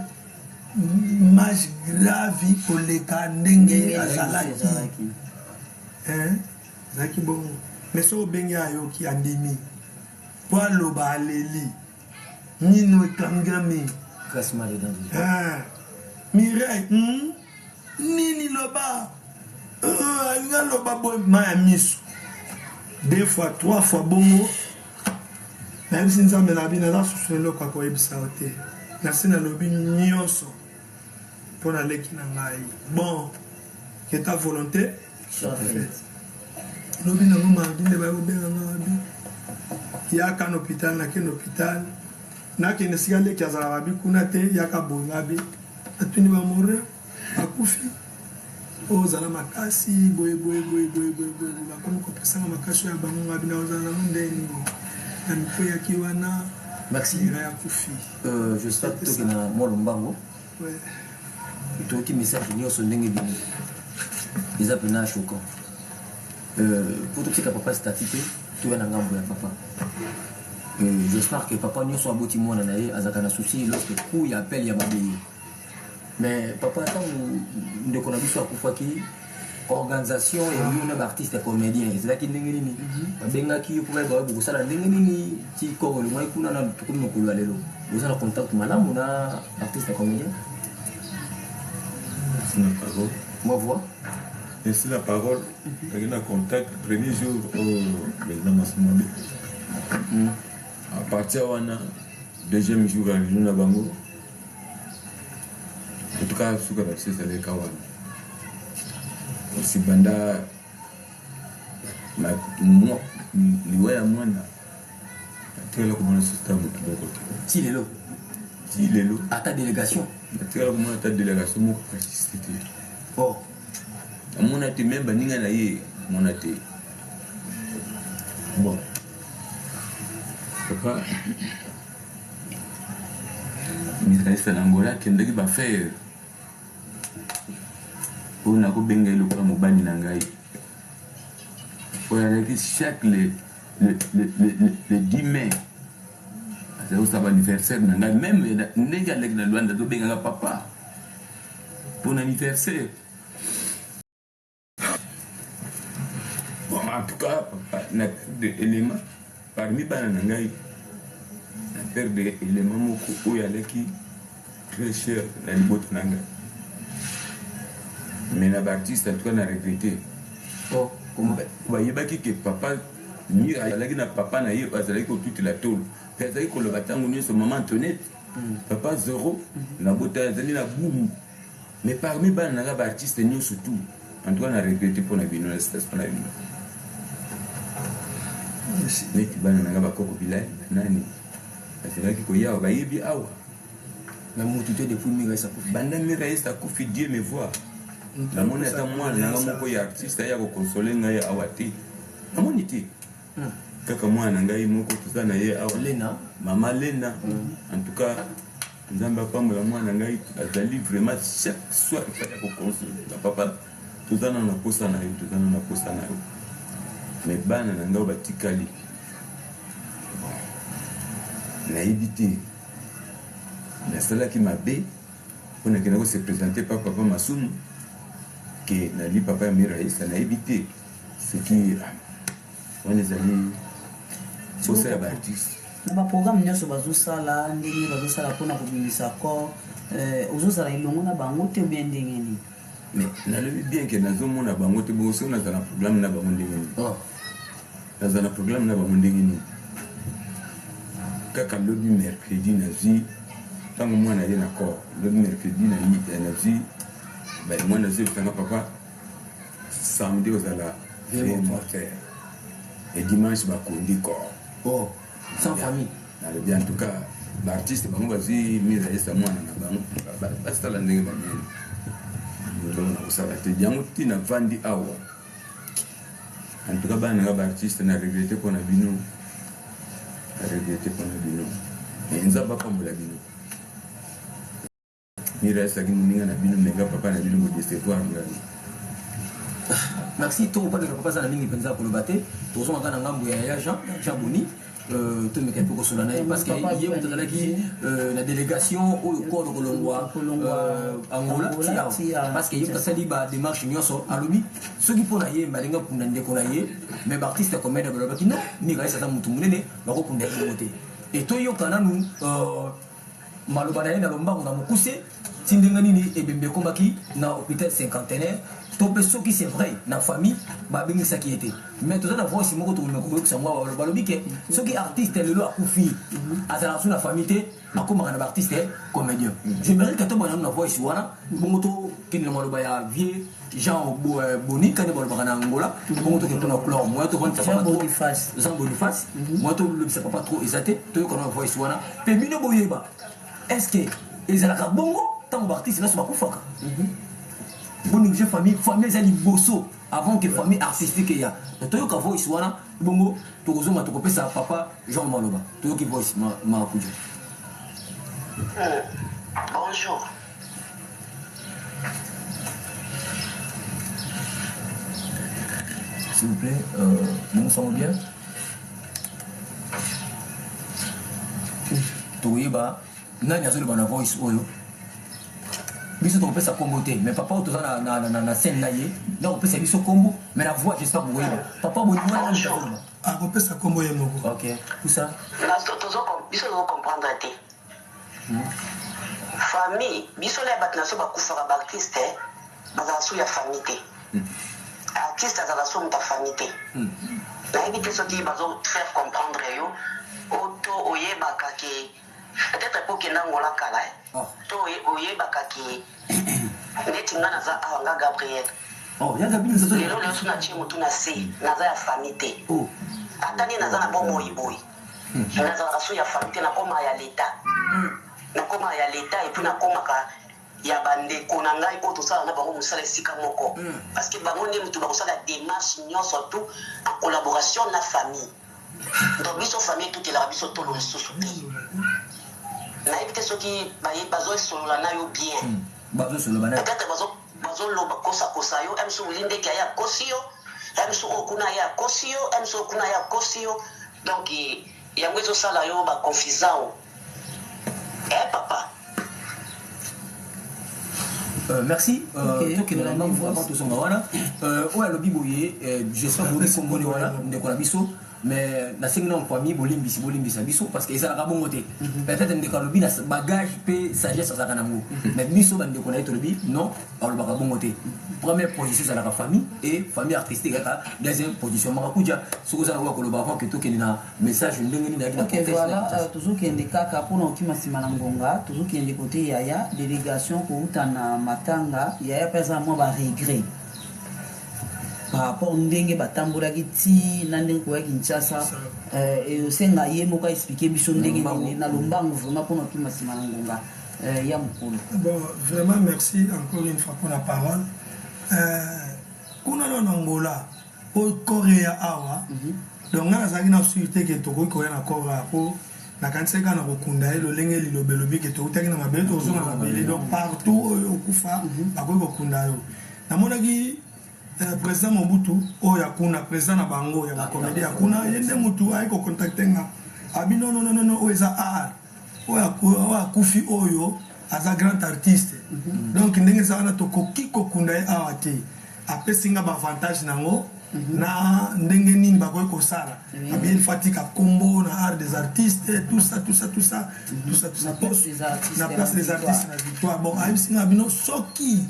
mage grave koleka ndenge azalaki ezalaki bongo mais soki obengi ayoki andimi po aloba aleli mino ekangami Mireille hmm? nini loba euh, alingi aloba boye ma ya miso deux fois trois fois bongo nayebisi nzambe na bino naza susu eloko ya koyebisa yo te nasi nalobi nyonso mpo na leki na ngai bon que ta volonté soit faite lobi nango mardi nde baye kobenga nga abi yaka na hôpital nakende hôpital nakende esika leki azalaka abi kuna te yaka boye nga abi natuni bamore akufi ozala makasi boye boye boye boye boye boye bakomi kopesanga makasi oyo ya bango nga abi naozala nango ndenge na mikweyaki wana
Merci.
Akufi.
Euh, j'espère que tokende na mwa lombango.
Ouais.
Toyoki message nyonso ndenge ebimi. Eza mpena choquant. Euh, po totika papa statut te, toya na ngambo ya papa. Euh, j'espère que papa nyonso aboti mwana na ye azalaka na souci lorsque coup ya appel ya mabe ye. Mais papa ntango ndeko na biso akufaki organisation ya yo na baartiste ya comédien ezalaki ndenge nini babengaki yo mpo bayeba bokosala ndenge nini ti koro elongwaki kuna na tokomi mokolo ya lelo boza na contact malamu na artiste ya comédien
Merci na parole.
Mwa voix.
Merci na parole. Nazalaki na contact premier jour oyo président Masumu Mabe. À partir wana deuxième jour ya réunion na bango En tout cas, suka na biso ezalaki kaka wana. Kasi banda liwa ya mwana natikala komona susu ata moto moko te.
Ti lelo?
Ti lelo.
Ata delegation?
Natikala komona ata delegation moko assiste te.
Oh.
Namona te meme baninga na ye namona te. Bon. Papa Mitrailliste na Angola akendaki ba affaire oyo nakobenga ye lokola mobali na ngai oyo azalaki chaque le, le, le, le, le, le 10 mai azali kosala anniversaire na ngai meme ndenge aleki na Luanda azobengaka papa mpo na anniversaire. Bon, en tout cas, na perdre élément parmi bana na ngai, na perdre élément moko oyo alaki très cher na libota na ngai. Mais na ba artiste en tout cas na regretter.
Oh, comment?
Bayebaki que papa Mira azalaki na papa na ye oyo azalaki kotutela tolo mpe azalaki koloba ntango nyonso mama Antoinette, papa Zoro, nabota azali na Bumbu. Mais parmi bana na nga ba artistes nyonso tout, en tout cas na regrette mpo na bino na situation na bino. Neti bana na nga bakoko bilali banani bazalaki koya awa bayebi awa.
Mais mutu te depuis Mira Esa akufi.
Banda Mira Esa akufi Dieu me voit. Namoni ata mwana na nga moko ya artiste aya kokonsole ngai awa te. Namoni te. Kaka mwana na ngai moko toza na ye awa.
Lena.
Mama Lena. En tout cas Nzambe apambola mwana ngai azali vraiment chaque soir efali akokonsole nga papa toza nano na posa na yo toza nano na posa na yo mais bana na ngai batikali nayebi te nasalaki mabe mpo nakenda ko se présenter pa papa masumu ke nali papa ya miraisa nayebi te soki ah, wana ezali posa ya baartiste
na baprogramme nyonso bazosala ndenge bazosala mpona kobimisa corps euh, ozozala elongo na bango te obien ndenge nini
mais nalobi bien ke nazomona bango te bongo soki nazala na programme na bango ndenge nini oh. nazala na programme na bango ndenge nini kaka lobi mercredi nazwi ntango mwana ye na corps lobi mercredi nazwi mwana azwi ebisanga papa samedi ozala veille mortuaire et dimanche bakundi corps
oh sans famille
nalobi en tout cas baartiste bango bazwi mira yesa mwana na bango basala ndenge bamemi eloko na kosala te yango ntina vandi awa en tout cas bana nanga baartiste na regrete mpo na bino na regrete mpo na bino mais nzambe apambola bino Mira azalaki moninga na bino mais nga papa na bino bo decevoir ngai.
Merci to kopaleka papa aza na mingi mpenza koloba te tozonga kaka na ngambo ya yaya Jean Jean Boni euh, tomeka mpe kosola na ye parce que ye moto azalaki euh, na délégation oyo koro kolongwa euh, Angola ti awa parce que ye moto asali ba démarche nyonso alobi soki mpo na ye balinga kunda ndeko na ye mais baartiste ya comédie balobaki non Miraes aza motu monene bakokunda ye bongo te e toyoka nanu Maloba na ye na lombango na mokuse ti ndenge nini ebembe ekomaki na hopital cinquantenaire to mpe soki c'est vrai na famille babengisaki ye te mais toza na voice moko tokomeka koyokisa yango awa balobi ke soki artiste lelo akufi azalaka su na famille te akomaka na baartiste comédien j'aimerais que tobanda nanu na voice wana bongo tokende na maloba ya vieux Jean euh, Boni kani balobaka na Angola bongo tokende mpona couleur moya tovandisa papa trop Jean Boniface mhm. moya tolobisa papa trop eza te toyoka na voice wana mpe bino boyeba est ce que ezalaka bongo ntango baartiste nyonso bakufaka mhm. bonéglige famille famille eza liboso avant que famille artistique eya toyoka voice wana bongo tokozonga tokopesa papa Jean maloba toyoki voice marakuja
hmm. bonjour
S'il vous plaît, euh, nous sommes bien. tokoyeba nani azoloba na voice oyo biso tokopesa kombo te mais papa oyo toza na, na, na, na scène na ye nde akopesa biso kombo mais na voix j'espère bokoyeba papa bolingo
akopesa kombo ye moko
ok tout ça
biso tozocomprendre te Famille biso na bato na biso bakufaka ba artiste bazala su ya famille te artiste azala su moto ya famille te nayebi te soki bazo faire comprendre yo oto oyebaka ke peut-être po okenda Angola kala eh? oh. to oyebaka ke neti nga naza awa nga Gabriel
oh, lelo
lelo so natie motu na se naza ya famille te oh. ata nde naza na bomoi boye Nazalaka su ya famille te nakoma ya l'etat nakoma ya l'etat et puis nakomaka ya ba ndeko na ngai oyo tosala na bango mosala esika moko parce que bango nde mutu bakosala demarche nyonso tout en collaboration na famille donc biso famille etutelaka biso tolo lisusu te nayebi te soki bazosolola na yo bien peut-être bazoloba kosakosa yo msu lindeki aye akosi yo msu oyo kuna aye akosi yo msu oyo kuna aye akosi yo Donc yango ezo sala yo ba confisao eh papa.
Euh, merci euh, okay, tokende na ngambo avant tozonga wana euh, oyo alobi boye euh, j'espère boyebi komboni wana ndeko na biso. Mais nasengi na famille, bolimbisi, bolimbisa biso, parce que ezalaka bongo te. Peut-être ndeko alobi na bagage mpe sagesse azalaka nango, mais biso bandeko na ye tolobi non, alobaka bongo te. Première position ezalaka famille, et famille artistique kaka deuxième position. Marakuja, soki oza na oyo koloba avant que tokende na message, ndenge nini ayaki na
Ok,
cortège na
voilà,
Kinshasa.
Tozokende kaka mpona okima nsima na ngonga. Tozokende kote yaya délégation kouta na matanga. Yaya mpe aza na mwa baregret par rapport ndenge batambolaki ti na ndenge koya Kinshasa. Eosenga ye moko aexpliquer biso ndenge
lombango.
Nini na lombango vraiment mpona okima nsima na ngonga ya mokolo.
Bon, vraiment, merci encore une fois pour la parole. Kuna na Angola, po corps ya awa, donc nga nazalaki na sûr te ke tokoki koya na corps ya, po nakanisaki kaka na kokunda ye lolenge liloba elobi ke toutaki na mabele, tozonga na mabele. Donc partout oyo okufa, bakoki kokunda yo. Namonaki président Mobutu oyo ya kuna, président na bango ya bacomédie ya kuna, ye nde mutu ayi kocontacter nga, abi: "Non, non, non, non, oyo eza art, oyo akufi oyo aza grand artiste, donc ndenge eza wana tokoki kokunda ye awa te." Apesi nga baavantage nango na ndenge nini bakoki kosala. Abi il faut atika kombo na art des artistes, tout ça, tout ça, tout ça, tout ça, tout ça.
Na place des artistes,
Na place
na
des
victoire.
artistes na victoire. Bon, ayebisi nga bino soki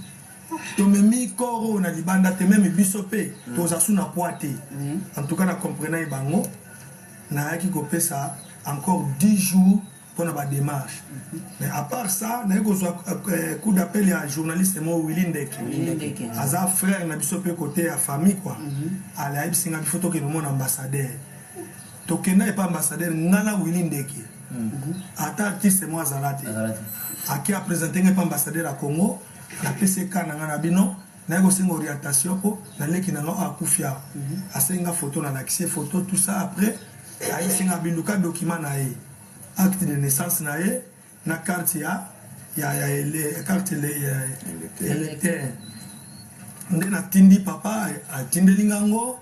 tomemi corps oyo na libanda te, même biso mpe toza su na poids te. En tout cas, na comprenai bango. Nayaki kopesa encore 10 jours mpona badémarche. Mais à part ça, naye kozwa coup d'appel ya journaliste mo Willi Ndeke.
Ndeke.
Aza frère na biso mpe côté ya famille quoi. Ale ayebisi nga bifo tokende omona ambassadeur. Tokenda epa ambassadeur, nga na Willi Ndeke, ata artiste mo azala te.
Azala te.
Ake aprésenter nga epa ambassadeur ya Congo. Napesi eka na nga na bino, naye kosenga orientation mpo naleki na nga oyo akufi awa. Asengi nga photo, nalakisi ye photo, tout ça. Après ayebisi nga biluka document na ye, acte de naissance na ye na carte ya carte ya électeur. Nde natindi papa, atindeli nga ngo,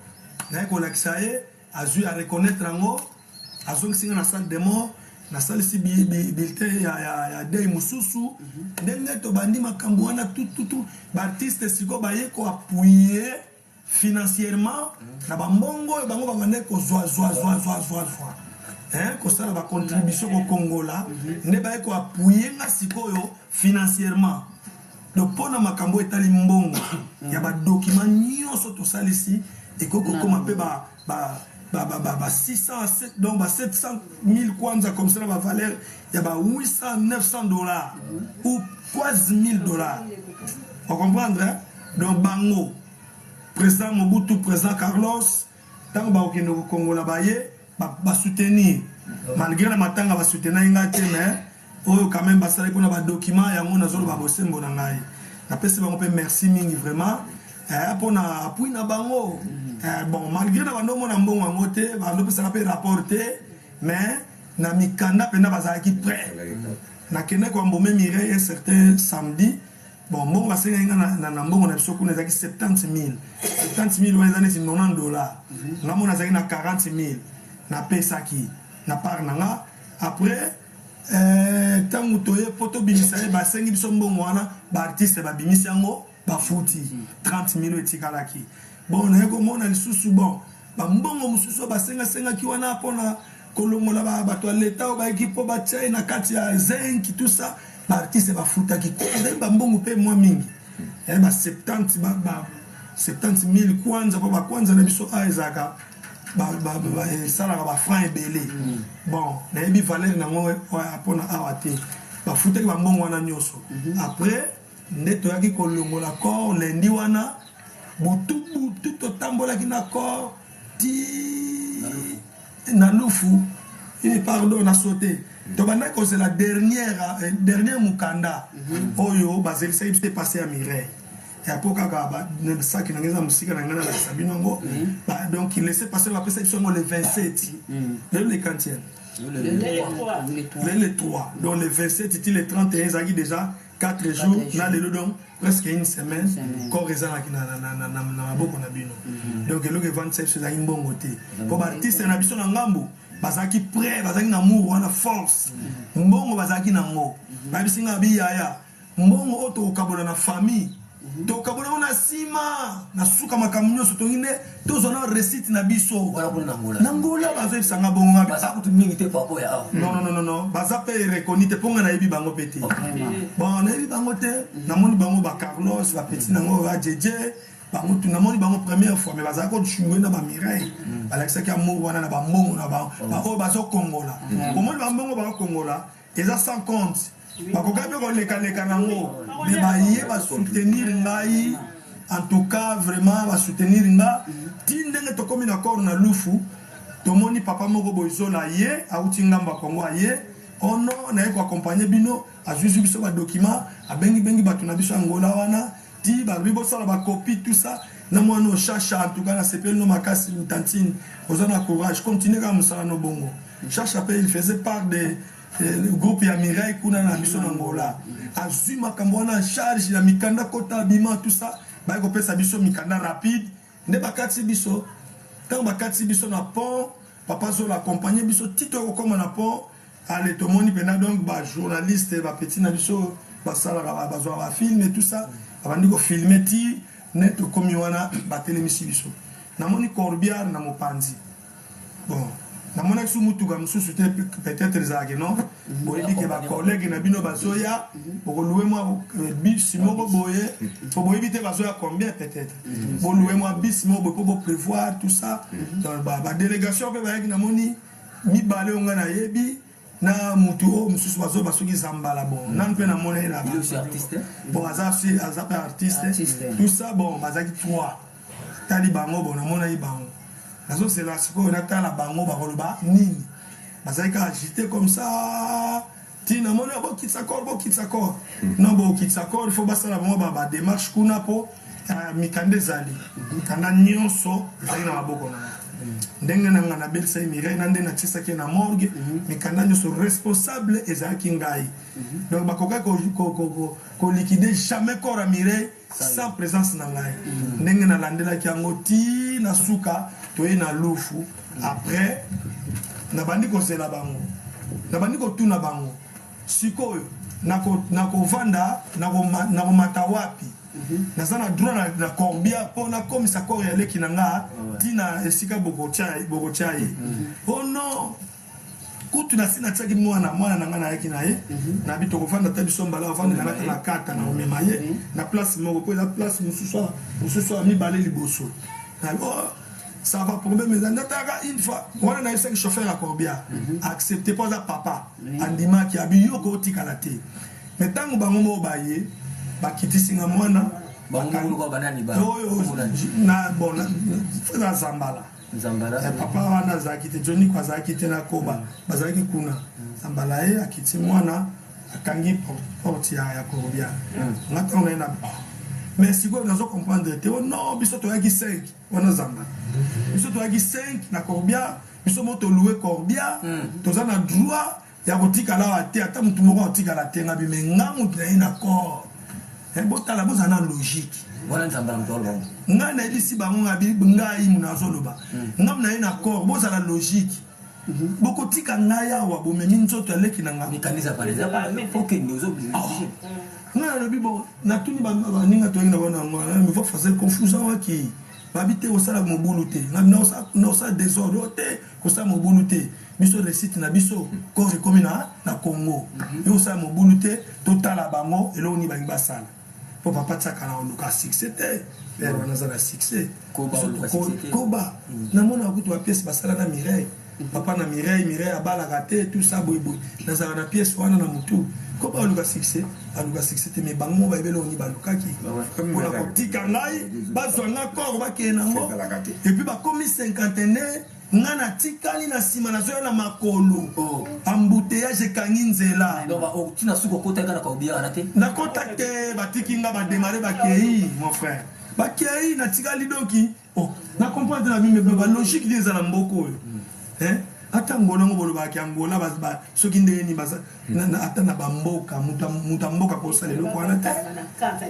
naye kolakisa ye, azwi, areconnaître yango, azongisi nga na salle de mort. Nasalisi bulletin ya deuil mosusu. Ndenge tobandi makambo wana tututu, baartiste sikoyo baye koappuyer financièrement na bambongo oyo bango babandaki kozwa zwa zwa zwa zwa zwa, hein, kosala bacontribution kokongola, nde baye koappuyer nga sikoyo financièrement. Donc mpo na makambo etali mbongo ya badocument nyonso tosalisi, ekoki kokóma mpe ba 600, donc ba 700 000 kwanza, comme ça na bavaleur ya ba 800, 900 $ ou 15 000 $, ocomprendre, hein? Donc bango, président Mobutu, président Carlos, ntango bakokende kokongola, baye basoutenir malgré na matanga basoutenir ngai te, mais oyo quand même basalaki mpona badocument yango, nazoloba bosembo na ngai, napesi bango mpe merci mingi vraiment mpona appui na bango. Bon, malgré na bando omona mbongo yango te, bando opesaka mpe rapport te, mais na mikanda mpenza bazalaki prêt. Nakende koembaumer Mireille un certain samedi. Bon, mbongo basengaki nga na mbongo na biso kuna ezalaki 70 000. 70 000 wana eza neti 90 $. Nga mona azalaki na 40 000, napesaki na part na nga. Après ntango toye mpo tobimisa ye, basengi biso mbongo wana, baartiste babimisi yango, bafuti 30 000 etikalaki. Bon, naye komona lisusu, bon, bambongo mosusu oyo basengasengaki wana mpona kolongola bato ya leta oyo bayaki mpo batia ye na kati ya zinc, tout ça, baartiste bafutaki. Ezali bambongo mpe mwa mingi, ba 70, ba 70 000 kwanza, mpo bakwanza na biso a ezalaka esalaka bafranc ebele. Bon, nayebi valeur nango mpona awa te. Bafutaki bambongo wana nyonso. Après nde toyaki kolongola corps lundi wana butu butu. Totambolaki na corps ti na Lufu. Pardon, na sote tobandaki kozela dernière mokanda oyo bazelisaki biso epase ya Mireille ya po kaka saki na ngai eza mosika na ngai, nalakisa bino yango. Donc laissez passer bapesa biso yango le 27. Lelo le quantième? Le 3. Donc le 27 ti le 31 ezalaki déjà 4 jours na lelo, donc presque une semaine corps ezalaki na maboko na bino. Donc eloko evandisa biso ezalaki mbongo te, mpo baartiste na biso na ngambo bazalaki prêt, bazalaki na mour wana, force mbongo bazalaki nango. Bayebisi nga biyaya mbongo oyo tokokabola na famille. Tokabola yango na nsima, na suka makambo nyonso tongi nde tozwa na recite na biso.
Wana kuna na Angola.
Na Angola bazoyebisa nga bongo nga.
Baza kutu mingi te par rapport ya awa.
Non non non non, baza pe reconnu te mpo nga nayebi bango pe te. Bon, nayebi bango te, namoni bango ba Carlos, ba petit nango ba Jeje, bango tout namoni bango première fois mais bazalaki ko jouer na ba Mireille. Balakisaki amour wana na ba mbongo na bango. Ba oyo bazo kongola. Omoni ba mbongo ba kongola eza sans compte. Bakokaki mpe kolekaleka nango mais baye ba soutenir ngai en tout cas vraiment ba soutenir nga ti ndenge tokomi na corps na Lufu tomoni papa moko boye Zola ye awuti ngambo ya Congo aye oh non naye ko accompagner bino azwizwi biso ba document abengi bengi bato na biso Angola wana ti balobi bosala ba copie tout ça na mwana oyo Chacha en tout cas nasepeli no makasi tantine oza na courage continue kaka mosala no bongo Chacha pe il faisait part de groupe ya Mireille kuna na biso na Angola azwi makambo wana en charge ya mikanda kota bima tout ça baye kopesa biso mikanda rapide nde bakatisi biso ntango bakatisi biso na pont papa Zola accompagne biso ti toyokokoma na pont ale tomoni mpena donc ba journaliste ba petit na biso basalaka bazwaka ba film et tout ça babandi kofilme ti nde tokomi wana batelemisi biso namoni corbière na mopanzi. Bon, namonaki su mutuka mosusu te, peut-être ezalaki non boyebi ke bacollègue na bino bazoya bokoluwe mwa bus moko boye po boyebi te bazoya combien peut-être boluwe mwa bus moko boye po boprévoir tout ça. Donc badélégation mpe bayaki namoni mibale oyo ngai nayebi na mutu oyo mosusu bazoba soki Zambala bon nanu mpe namoni ye na bon aza aza mpe artiste tout ça bon bazalaki trois tali bango bon namonaki bango nazozela sikoyo natala bango bakoloba nini bazalaki kaka agité comme ça ti namoni bokitisa corps bokitisa corps non bokitisa corps il faut basala bango badémarche kuna mpo mikanda ezali mikanda nyonso ezali na maboko na nga ndenge na nga nabelisaki Mireille na nde natisaki ye na morgue mikanda nyonso responsable ezalaki ngai donc bakokaki koliquider jamais corps ya Mireille sans présence na ngai ndenge nalandelaki yango ti na suka toye na Lufu après nabandi kozela bango nabandi kotuna bango sikoyo nakovanda nakomata wapi naza na droit na corbillard mpo nakomisa corps ya leki na nga ntina esika bokotia ye oh non kutu nasi natiaki mwana mwana na ngai nayaki na ye nabi tokovanda ta biso mbala ovandela nga ta na kata na komema ye na place moko mpo eza place mosusu mosusu ya mibale liboso. Oh, ça va problème eza nataka une fois wana nayebisaki chauffeur ya corbillard accepte mpo aza papa andimaki abi yo kootikala te mais ntango bango moko baye bakitisi nga mwana oyo na bon eza Zambala.
Zambala.
Papa wana azalaki te, Joniko azalaki te na Koba bazalaki kuna. Zambala ye akiti mwana akangi porte ya corbillard nga ntango naye na mais sikoyo nazo comprendre te oh non biso toyaki 5 wana Zambala biso toyaki 5 na corbillard biso mo tolue corbillard toza na droit ya kotikala awa te ata motu moko akotikala te nga bime nga motu na ye na corps botala bozala na logique.
Wana Nzambala moto aloba.
Ngai nayebisi bango ngabi ngai moto nazoloba ngai na ye na corps bozala logique bokotika ngai awa bomemi nzoto ya leki na nga.
Mikanisa par exemple okende ozoblige.
Ngai nalobi bo natuni baninga toyaki na bango yango va fazer confusion waki babi te kosala mobulu te naosala désordre te kosala mobulu te biso réussite na biso corps ekomi na Congo yo kosala mobulu te totala bango eloko nini balingi basala mpo papa tiaka na koluka succès te père wana aza na succès koba namonaka kutu bapièce basala na Mireille papa na Mireille Mireille abalaka te tout ça boyeboye nazalaka na pièce wana na motu koba aluka succès aluka succès te mais bango mo bayebi eloko nini balukaki mpona kotika ngai bazwa nga corps bakende nango et puis bakomi cinquantenaire nga natikali na nsima nazoya na makolo embouteillage ekangi nzela.
Tina suka okotaka na corbillard wana te?
Nakota te batiki nga badémarrer bakei mon frère bakei natikali doki oh, na comprendre na mime balogique nini eza na mboka oyo ata Angola ngo bolobaki Angola soki ndenge nini ata na bamboka moto ya mboka kosala eloko wana te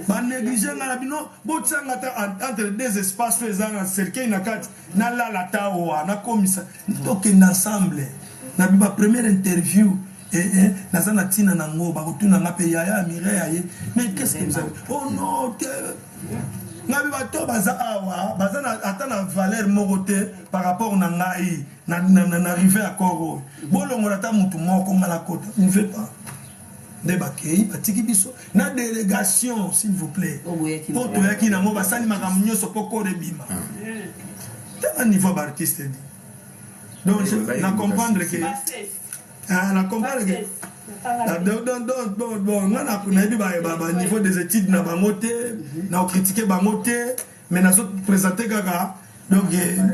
banéglige nga na bino botianga ata entre deux espaces oyo eza na cercueil na kati nalala ta owa nakomisa tokende ensemble na bi ba première interview. Eh, eh, naza na ntina nango bakotuna nga mpe yaya ya Mireille aye, mais qu'est-ce que vous avez? Oh non te, ngai bato baza awa baza na, ata na valeur moko te par rapport na ngai na arrivé ya corps oyo. Bolongola ata motu moko, nga nakota, ne veut pas. Nde bakei, batiki biso na délégation, s'il vous plaît.
Oyo boyaki
po toyaki nango, basali makambo nyonso mpo corps ebima. Tala niveau ya baartiste di. Donc na comprendre que ah, na comprendre que ah, donc bon, nga nayebi ba niveau des études na bango te, na kocritiquer bango te, mais nazo présenter kaka. Donc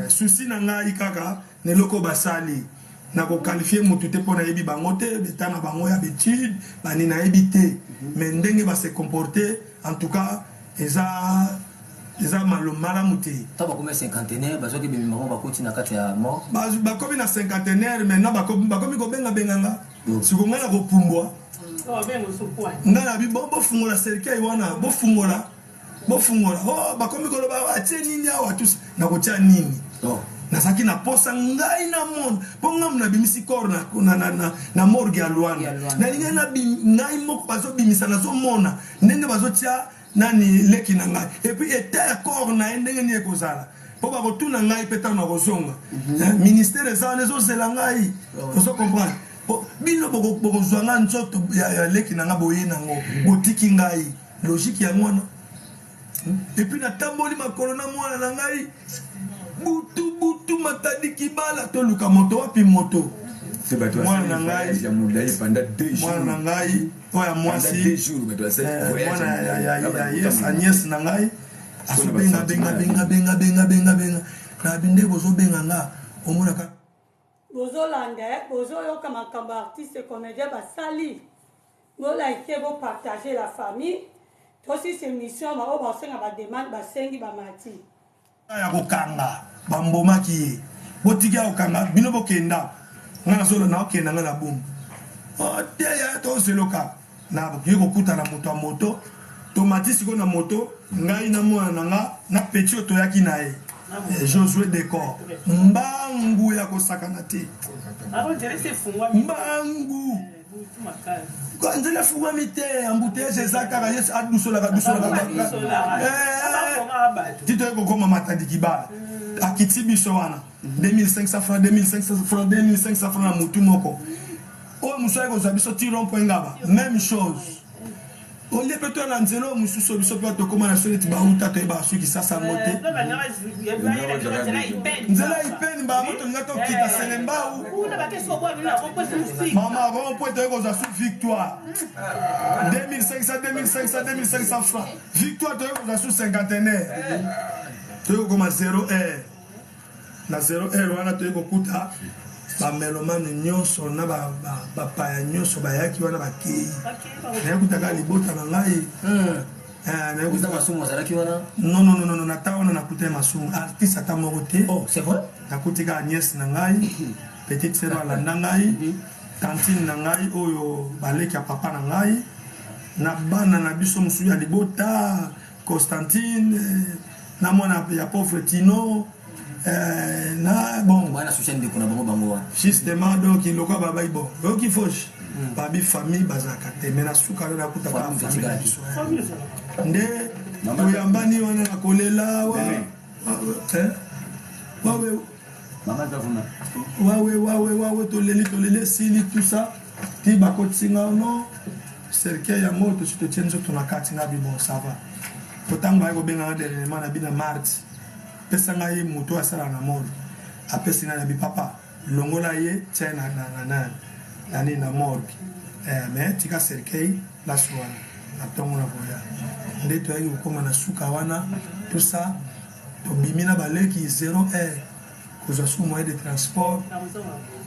souci na ngai kaka na eloko basali, na koqualifier motu te mpo nayebi bango te, beta na bango ya baétude bani nayebi te, mais ndenge base comporter, en tout cas eza malamu te.
Ntango bakomi cinquantenaire, bazwaki bemema bango, bakoti na kati ya mort.
Bakomi na cinquantenaire maintenant, bakomi kobengabenganga. Siko ngai na kopumbwa, ngai na bi bofungola cercueil wana, bofungola, bofungola. Oh, bakomi koloba atie nini awa tous, nakotia nini? Nazalaki na posa ngai na mona, mpo ngambu nabimisi corps na morgue ya Lwanda. Nalingai ngai moko bazobimisa, nazomona ndenge bazotia nani leki na ngai, et puis état ya corps na ye ndenge nini ekozala, mpo bakotuna ngai mpe ntango nakozonga. Ministère eza wana, ezozela ngai, ozo comprendre? Bino bokozwa nga nzoto ya leki na ngai, boye nango, botiki ngai. Logique yango wana. Et puis natamboli makolo na mwana na ngai butu butu, Matadi Kibala, toluka moto, wapi moto? Mwana na ngai, mwana na ngai oyo ya mwasi, mwana ya Agnès na ngai, azobenga benga benga benga benga benga benga na binde, bozobenga nga, omonaka.
Bozolanda, bozoyoka makambo artiste comédien basali. Bolike, bopartage, la famille. Tosisa émission. Baoyo baosenga bademande, basengi bamati.
Ya kokanga, bambomaki ye, botiki ya kokanga bino, bokenda. Nga nazola, naokenda nga na bumu te ya tozeloka, naye kokutana moto ya moto. Tomati sikoyo na moto, ngai na mwana na nga na petit oyo toyaki na ye, Josue Decor. Mbangu ya kosakana te, mbangu, nzela efungwami te, embouteillage eza kaka. Yesu adusolaka, dusolaka ti toye kokoma Matadi Kibala. Akiti biso wana 2500 francs, 2500 francs, 2500 francs na motu moko. Oyo mosu aye kozwa biso ti rond point Ngaba, même chose. Olie mpe toya na nzela oyo mosusu, oyo biso mpe tokóma na so neti bauta, toyebaka soki sasa yango te. Nzela ipeni bango, tolinga tokita Selembau, mama rond point, toye kozwa su Victoire, 2500, 2500, 2500 francs. Victoire, toye kozwa su Cinquantenaire, toye kokoma 0 heure. Na 0 heure wana, toye kokuta bamelomane nyonso na bapaya nyonso bayaki wana, bakei. Nayekutaka libota na ngai.
Eza Masumu azalaki wana?
Non, non, non, non, na ta wana nakuta ye Masumu artiste ata moko te.
Oh, c'est vrai.
Nakuti kaka nièce na ngai, petite sœur alanda ngai, tantine na ngai oyo baleki ya papa na ngai, na bana na biso mosusu ya libota, Constantine na mwana ya pauvre Tino na bon.
Bana soutien ndeko na bango, bango wana.
Justement, donc lokola babai, bon, oyoki fauche, babi famille bazalaka te, mais na suka na nakutaka famille na biso nde toyambani wana na kolela wawe wawe wawe wawe, toleli, toleli, esili, tout ça, ti bakotisinga no cercueil yango, tosi totie nzoto na kati. Nga bi bon, ça va. Po ntango baye kobenganga dernièrement na bina mardi, pesa ngai moto asalaka na morgue, apesi ngai na bi papa, longola ye, tia ye na nani, na morgue, mais tika cercueil place wana. Na ntongo na koya nde toyaki kokóma na suka wana, tout ça, tobimi na baleki 0 heure, kozwa su moyen de transport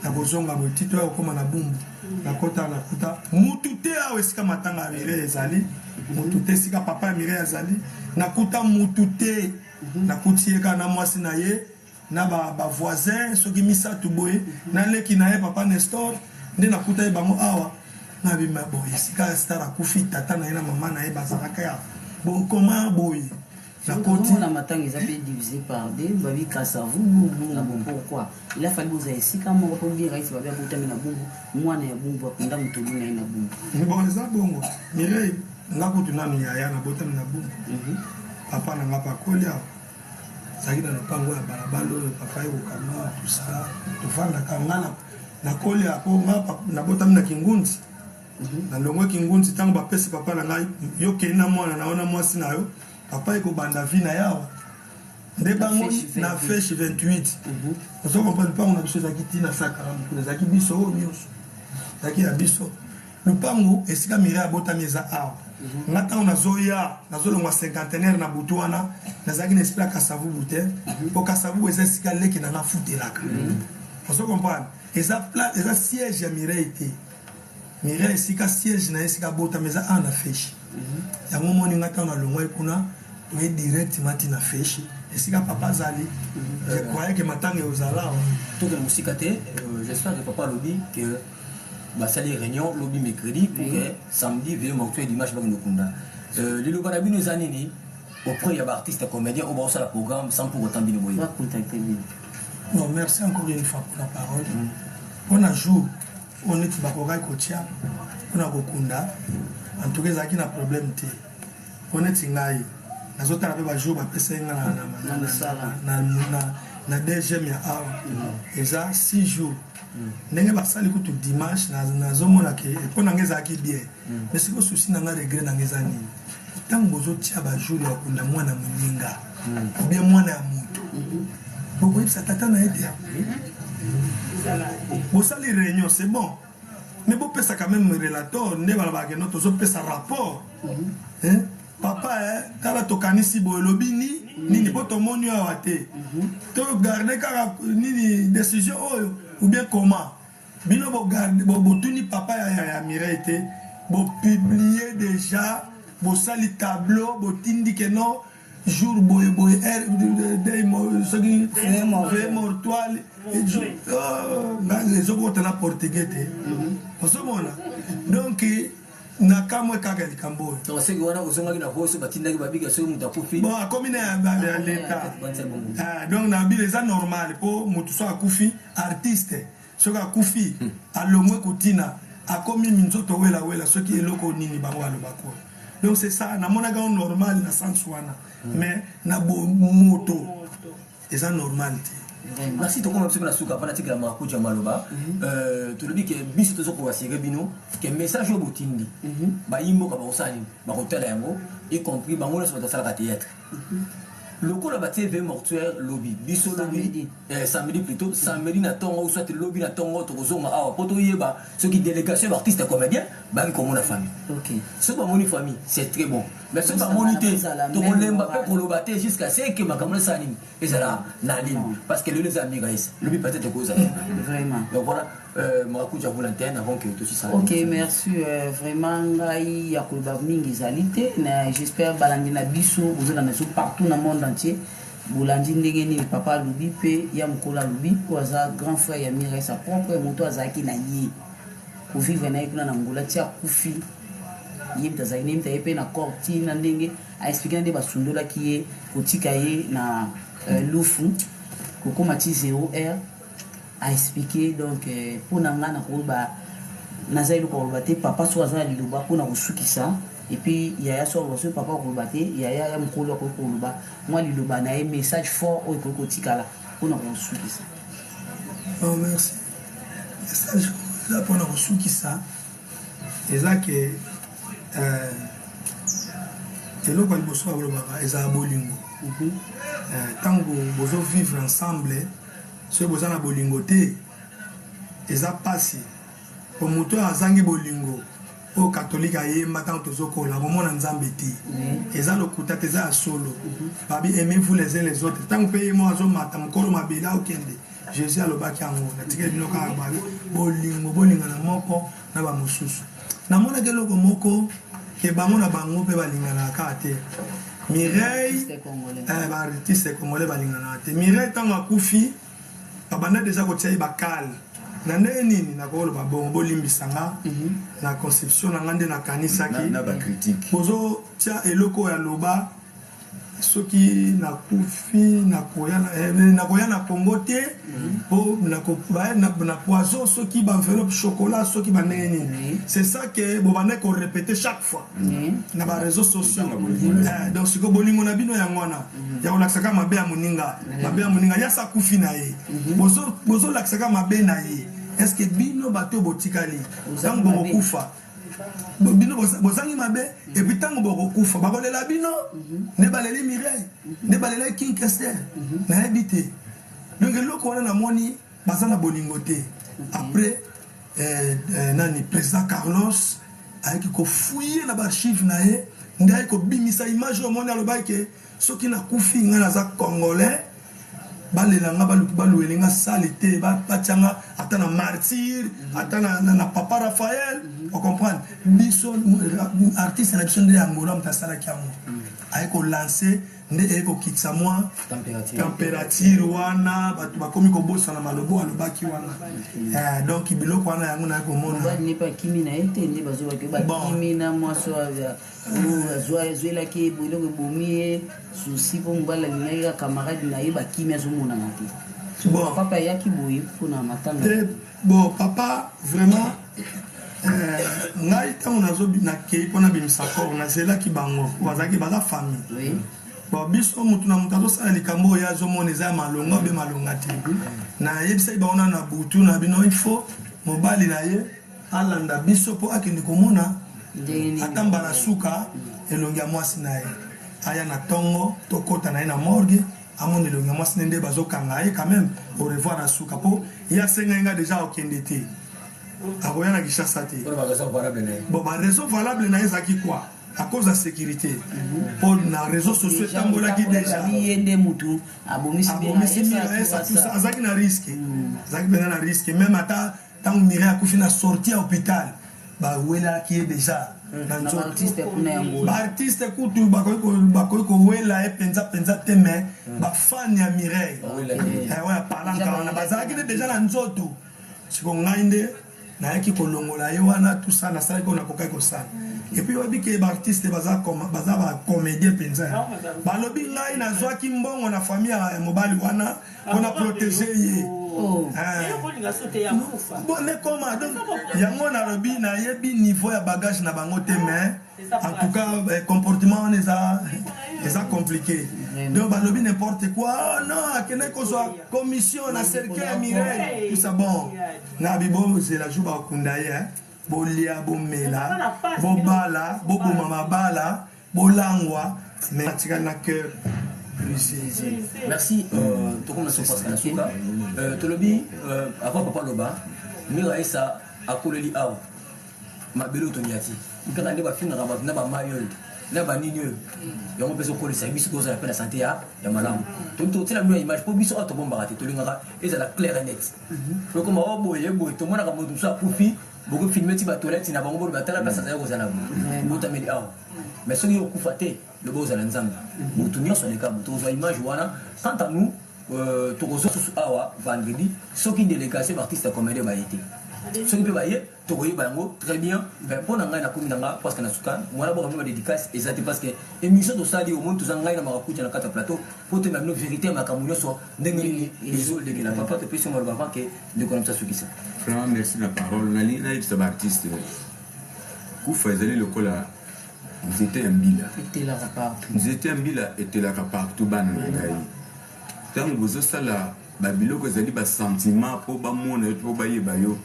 na kozonga boye ti toya kokóma na Bumbu. Nakota, nakuta mutu te awa esika matanga ya Mireille ezali, mutu te esika papa ya Mireille azali, nakuta mutu te. Nakuti ye kaka na mwasi na ye na bavoisin soki misato boye, na leki na ye papa Nestor. Nde nakuta ye bango awa. Nabima bon, esika star akufi, tata na ye na mama na ye bazalaka ya bon, koma boye.
Nakoti.
Na matanga eza mpe divisé par deux, babi Kasavubu, Bumbu. Pourquoi il a fallu bozala esika moko mpo Mireille babi abotami na Bumbu, mwana ya Bumbu akunda motolu na ye na Bumbu?
Bon, eza bongo. Mireille, nga kutu nanu yaya, nabotami na Bumbu. Papa na nga mpe akoli awa, azalaki na lopango ya balabala oyo papa ye kokanga tout ça, tofandaka. Nga nakoli apo nga nabotami na Kingunzi. Nalongwe Kingunzi ntango bapesi papa na ngai: yo kei na mwana na yo na mwasi na yo. Papa ekobanda vie na ye awa nde bango na Feshi 28. Ozo comprendre? Lupango na biso ezalaki ntina sakara mokolo, ezalaki biso oyo nyonso, ezalaki ya biso lupango. Esika Mireille abotami eza awa. Nga ntango nazoya, nazolongwa Cinquantenaire na butu wana, nazalaki na esprit ya Kasavubu te, po Kasavubu eza esika leki na nga futelaka. Ozo comprendre? Eza eza siège ya Mireille te. Mireille, esika siège na ye, esika abotami, eza awa na Feshi. Yango omoni nga ntango nalongwaki kuna, toye directement ti na Feshi esika papa azali. Je croyais que matanga ekozala awa.
Tokende mosika te. J'espère que papa alobi que basali réunion lobi mercredi pour que samedi veillée mortuaire, dimanche bakende okunda. Liloba na bino eza nini auprès ya baartiste comédien oyo baosala programme sans pour autant bino boyeba?
Bacontacte bino.
Bon, merci encore une fois pour la parole. Mpona jour oyo neti bakokaki kotia mpona kokunda, en tout cas ezalaki na problème te, po neti ngai nazotala mpe bajour bapesaki nga na DGM ya awa, eza 6 jours. Ndenge basali kutu dimanche, nazomona ke mpo na ngai ezalaki bien. Mais sikoyo souci na ngai, regret na ngai eza nini? Ntango bozotia bajour ya kokunda mwana moninga ou bien mwana ya moto, bokoyebisa tata na ye te. Bosali réunion, c'est bon, mais bopesa quand même relateur nde balobaka no tozopesa rapport. Hein? Papa, eh, tala, tokanisi boye, elobi ni nini mpo tomoni awa te, togarde kaka nini décision oyo ou bien comment? Bino bogarde, botuni papa ya Mireille te, bopublie déjà, bosali tableau, botindi ke non, jour boye boye, heure, soki veillée mortuaire ezokota na portugais te. Ozomona? Donc na kamwe kaka likambo oyo.
Donc soki wana ozongaki na voice, batindaki babika soki moto akufi.
Bon, akomi na ya leta. Donc na bino eza normal, mpo motu so akufi, artiste soki akufi, alongwe kotina, akomi minzoto welawela, soki eloko nini bango balobaka oyo. Donc c'est ça, namonaka yango normal na sens wana, mais na bomoto eza normal te.
Merci. Tokoma biso mpe na suka. Mpona tikela Marakuja maloba, tolobi ke biso toza koassurer bino ke message oyo botindi, bayimboka bakosala nini? Bakotala yango, y compris bango nyonso bato basalaka théâtre. Lokola batie veillée mortuaire lobi, biso lobi, samedi plutôt, samedi na ntongo ou soit lobi na ntongo, tokozonga awa mpo toyeba soki délégation ya baartiste comédien baki komona famille. Soki bamoni famille, c'est très bon, mais soki bamoni te, tokolemba mpe koloba te jusqu'à ce que makambo esala nini, ezala na ligne, parce que lelo eza Miraisa, lobi peut-être ekozala.
Vraiment.
Donc voilà, Marakuja, vous l'antenne avant que tosisa.
Ok, merci. Vraiment ngai ya koloba mingi ezali te. Na j'espère balandi na biso, bozolanda biso partout na monde entier, bolandi ndenge nini papa alobi mpe ya mokolo alobi, oyo aza grand frère ya Miraisa propre, moto azalaki na ye kovivre na ye kuna na Ngola ti akufi. Ye moto azalaki na ye, moto aye mpe na corps ntina ndenge aexpliquer na nde basundolaki ye, kotika ye na lufu, kokóma ti 0 heure aexpliquer. Donc mpo na ngai nakoloba, naza eloko koloba te. Papa soki aza na liloba mpona kosukisa, et puis yaya so aloba. Soki papa akoloba te, yaya ya mokolo akoki koloba mwa liloba na ye, message fort oyo ekoki kotikala mpona kosukisa.
Oh, merci. Message eza mpona kosukisa eza ke eloko ya liboso bakolobaka ezala bolingo. Ntango bozovivre ensemble, soki boza na bolingo te, eza mpasi, po moto oyo azangi bolingo, oyo katolike ayemba ntango tozokola, komona Nzambe te, eza lokuta te, eza ya solo. Babi: aimez-vous les uns les autres. Ntango mpe ye mo azomata mokolo mabele aokende, Jésus alobaki yango: natikeli bino kaka bolingo, bolingana moko na bamosusu. Namonaki eloko moko ke bango na bango mpe balinganaka kaka te. Mireille, baartiste congolais balinganaka te. Mireille, ntango akufi, babanda deja kotia ye bakale na ndenge nini. Nakoloba bongo, bolimbisa nga na conception na nga nde nakanisaki.
Na bacritique.
Bozotia eloko oyo aloba.
Soki nakufi nakoya na, eh, nakoya na Congo te po na poison soki ba enveloppe chocolat soki ba ndenge nini. C'est ça que bobandaki ko répéter chaque fois na ba réseaux sociaux. Eh, donc sikoyo bolingo na bino yango wana ya kolakisaka mabe ya moninga, mabe ya moninga ya sa kufi na ye, bozolakisaka mabe na ye. Est ce que bino bato botikali ntango bokokufa bino bozangi mabe, et puis ntango bokokufa bakolela bino nde baleli Mireille, nde balelaki King Kester, nayebi te. Donc eloko wana namoni baza na bolingo te. Après nani président Carlos ayaki kofouiller na baarchive na ye, nde ayaki kobimisa image oyo omoni, alobaki ke soki nakufi ngai naza congolais, balela nga, balueli nga sali te, batia nga ata na martyr, ata na papa Raphaël. Ocomprendre biso artiste na biso nde ya Angola moto asalaki yango, aye kolancer nde eye kokitisa mwa température wana, bato bakomi kobosana malobo alobaki wana. Donc biloko wana yango naye komona.
Mobali mpe akimi na ye te, nde bazobaki bakimi na mwasi oyo azwelaki biloko ebomi ye susi, mpo mobali alingaki ka camarade na ye, bakimi, azomonana te.
Bon.
Papa ayaki boye mpona matanga.
Bon, papa vraiment, ngai ntango nazo nakei mpona bimisa corps, nazelaki bango, bazalaki baza famille. Bon, biso motu na moto azosala likambo oyo azomona eza ya malonga obe malonga te. Nayebisaki bango nano na butu na bino, il faut mobali na ye alanda biso mpo akende komona ata mbala suka elongi ya mwasi na ye. Aya na ntongo, tokɔta na ye na morgue, amona elongi ya mwasi ne nde bazokanga ye quand même, au revoir na suka, mpo ye asengai nga déjà akokende te, akoya na Kinshasa te. Bon, baraison valable na ye ezalaki quoi? À cause ya sécurité, mpo na réseaux sociaux etambolaki déjà.
Ye nde mutu abomisi.
Abomisi Mireille, azalaki na risque, azalaki mpenza na risque. Même ata ntango Mireille akufi na sortie ya hôpital, bawelaki ye déjà na nzoto. Baartiste kutu bakoki kowela ye mpenza mpenza te, mais bafani ya Mireille oyo ya palanka wana bazalaki nde déjà na nzoto. Siko ngai nde nayaki kolongola ye wana, tout ça nasalaki oyo nakokaki kosala. Et puis oyebi ke baartiste baza bacomédien mpenza, balobi ngai nazwaki mbongo na famille ya mobali wana mpona protéger ye. Bon, mais comment? Donc yango nalobi, nayebi niveau ya bagage na bango te, mais en tout cas comportement wana eza compliqué. Donc balobi n'importe quoi. Oh non, akendaki kozwa commission na cercueil ya Mireille, tout ça. Bon, nabi bozela jour bakunda ye, bolia, bomela, bobala, boboma mabala, bolangwa, mais atikali na cœur brisé.
Merci. Tokoma so parce na suka tolobi avant papa loba mira esa akoleli awa mabele oyo toniati kaka nde bafingaka bato na bamai oyo na banini oyo, yango mpe ezokolisa biso tozala mpe na santé ya malamu. Totiela bino ya image mpo biso awa tobombaka te, tolingaka ezala clair et net. Okoma o boye boye, tomonaka moto mosusu akufi, bokofilmer ti batoilette na bango, bolo batala place azali kozala botameli awa. Mais soki okufa te, loba ozala Nzambe, motu nyonso aleka bo tokozwa image wana. Quant à nous, tokozwa susu awa vendredi soki délégation baartiste ya comédien baye te. Soki mpe baye, tokoyeba yango très bien. Mpo na ngai, nakomi na nga parce que na suka mwana boka bino badédicace eza te, parce que émission tosali, omoni toza ngai na makakuta na kati ya plateau mpo toyeba bino vérité ya makambo nyonso ndenge nini ezolekela. Papa, topesi yo maloba avant ke ndeko na biso asukisa.
Vraiment merci na parole. Nalingi nayebisa baartiste, kufa ezali lokola nzete ya mbila.
Etelaka partout.
Nzete ya mbila etelaka partout. Bana na ngai, ntango bozosala babiloko ezali basentiment mpo bamona yo mpo bayeba yo,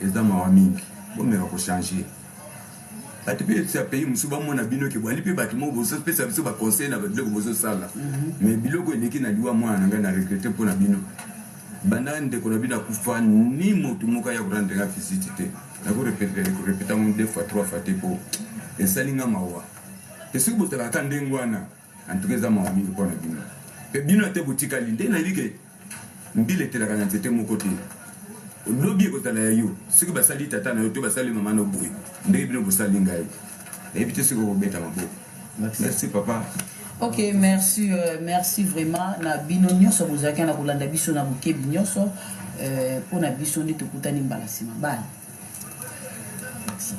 eza mawa mingi. Bomeka kochanger. Bato mpe ya pays mosusu bamona bino ke bwali mpe bato moko bozopesa biso baconseil na babiloko bozosala. Mais biloko eleki na liwa mwana na ngai, na regretter mpo na bino. Banda ndeko na bino akufa, ni motu moko aya korendre nga visite te. Nakorépéter yango deux fois, trois fois te, mpo esali nga mawa. Mpe soki bozalaka ndenge wana, en tout cas eza mawa mingi mpo na bino. Mpe bino ate botikali nde nayebi ke mbila etelaka na nzete moko te. Lobi ekozala ya yo. Soki basali tata na yo to basali mama na boye ndenge bino bosali ngai, nayebi te soki okobeta maboko. Merci papa.
Ok, merci, merci vraiment na bino nyonso bozalaki na kolanda biso na bokebi nyonso. Mpo na biso nde tokutani mbala nsima. Bye.
Merci.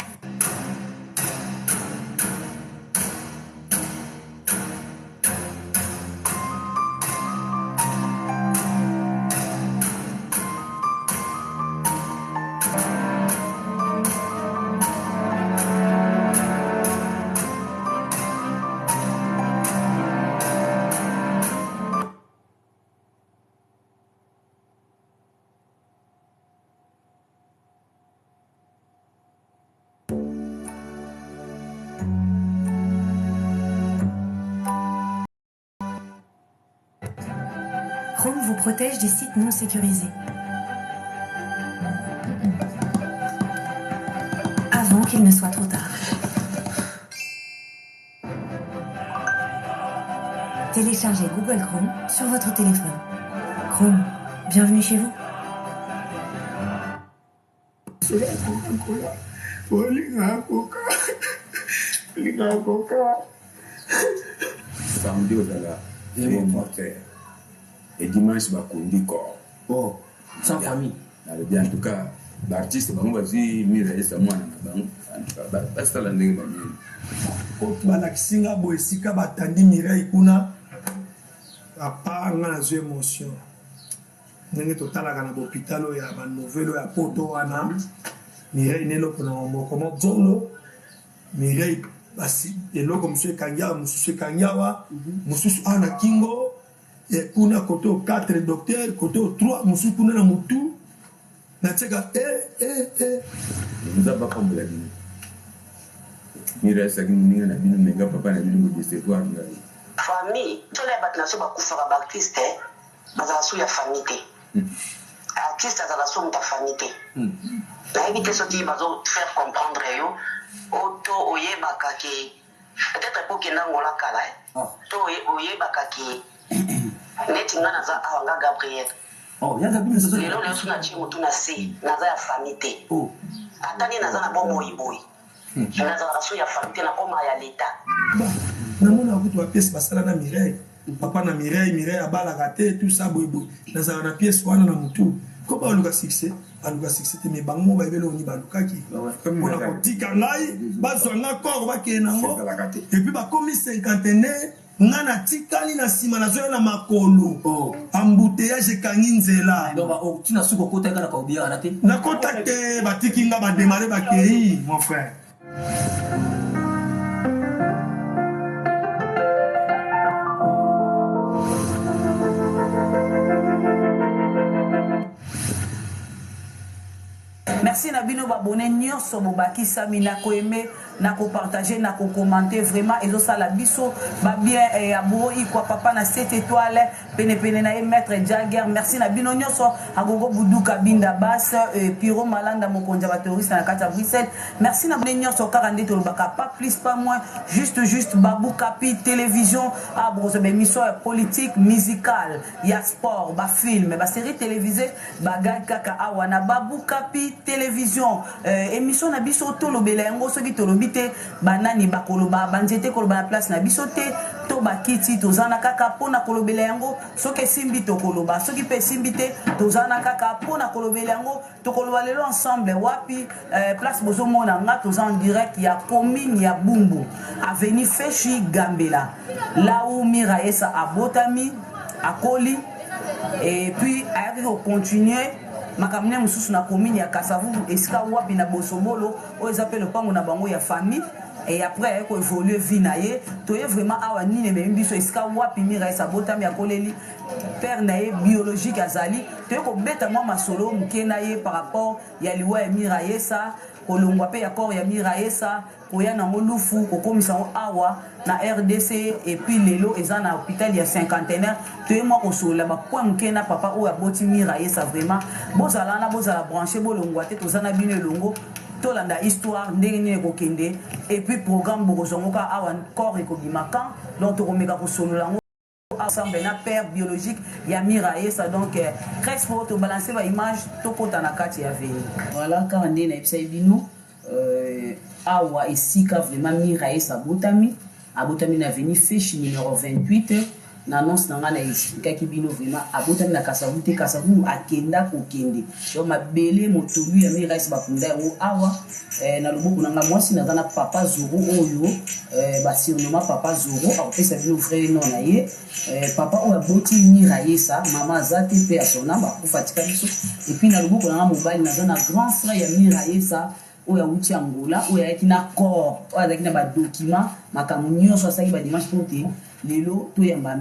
Chrome vous protège des sites non sécurisés. Avant qu'il ne soit trop tard. Téléchargez Google Chrome sur votre téléphone. Chrome, bienvenue chez vous.
Samedi ozala mortel et dimanche bakundi corps.
Oh, sans famille.
Nalobi en tout cas baartiste bango bazwi mire esa mwana na bango basala ndenge banini.
Balakisi nga boye esika batandi Mireille kuna papa nga nazwi émotion ndenge totalaka na bopital oyo ya banouvelle oyo ya poto wana Mireille na eloko na moko mozolo Mireille basi eloko mosusu ekangi awa mosusu ekangi awa mosusu awa na kingo kuna kote oyo 4 docteur kote oyo 3 mosusu kuna na motu natieka e
Nzambe apambola bino. Mireille asaki moninga na bino menga papa na bino bodecevoir ngai.
Famille solo ya bato na so bakufaka ba artiste bazala su ya famille te. Artiste azala su moto ya famille te. Nayebi te soki bazo faire comprendre yo o to oyebaka ke peut-être po okenda Angola kala eh. To oyebaka ke neti nga naza awa nga Gabriel. Lelo lelo so natie motu na se naza ya famille te. Ata nde naza na bomoi boye nazalaka su ya famille te, nakoma ya l'etat.
Namonaka kutu ba pièce basala na Mireille papa na Mireille, Mireille abalaka te tout ça boye boye, nazalaka na pièce wana na mutu ko baluka succès, baluka succès te mais bango moko bayebi eloko nini balukaki mpona kotika ngai bazwa nga corps bakende nango et puis bakomi cinquantenaire nga natikali na nsima nazoya na makolo
Oh.
embouteillage ekangi nzela.
Donc tina suka okota kaka obiyaka te.
Nakota te, batiki nga bademare bakei mon frère.
Merci na bino babone nyonso bobakisami na koaime na kopartage na kokommente vraiment ezosala biso babien eh, ya buro ikwa papa na 7 étoile penepene na ye maître Jagger. Merci na bino nyonso agogo buduka binda bas eh, Piro Malanda mokonzi ya baterroriste na kati ya Bruxelles. Merci na bino nyonso kaka nde tolobaka pas plus pas moins juste juste Babou Kapi télévision ah bokozwa ba émission ya politique musicale ya sport ba film ba série télévisée bagag kaka awa na Babou Kapi télévision. Émission na biso tolobela yango soki tolobi te banani bakoloba banzete koloba na place na biso te to bakiti tozana kaka mpona kolobela yango soki esimbi tokoloba soki mpe esimbi te tozana kaka mpona kolobela yango tokoloba lelo ensemble wapi place bozomona nga toza en direct ya commune ya Bumbu avenue Feshi Gambela là où Miraesa abotami akoli et puis ayaki kocontinue makambo ne mosusu na commune ya Kasavubu esika wapi na Bosobolo oyo eza mpe lopango na bango ya famille et après ayaki koévolue vie na ye toye vraiment awa nini ememi biso esika wapi Miraesa abotami akoleli père na ye biologique azali toye kobeta mwa masolo moke na ye par rapport ya liwa ya Miraesa kolongwa mpe ya corps ya Miraesa koya nango lufu kokomisa yango awa na RDC et puis lelo eza na hôpital ya cinquantenaire toye mwa kosolola bapoint moke na papa oyo aboti Miraesa vraiment bozala wana bozala branché bolongwa te toza na bino elongo tolanda histoire ndenge nini ekokende et puis programme bokozwa yango kaka awa corps ekobima quand donc tokomeka kosolola yango ensemble na père biologique ya Miraesa donc Crespo to balancer ba image tokota na kati ya veni. Voilà kaka nde nayebisaki bino awa esika vraiment Miraesa abotami abotami na avenue Feshi numéro 28 na annonce na ngai na expliquaki bino vraiment abotami na Kasavubu te Kasavubu akenda kokende donc mabele motolu ya Miraesa bakunda yango awa na loboko na ngai mwasi naza na papa Zoro oyo basurnoma papa Zoro akopesa bino vrai nom na ye papa oyo aboti Miraesa mama aza te mpe asona bakufa atika biso et puis na loboko na ngai mobali naza na grand frère ya Miraesa oyo awuti Angola oyo ayaki na corps oyo azalaki na badocument makambo nyonso asalaki badimanche mpo te lelo toyamba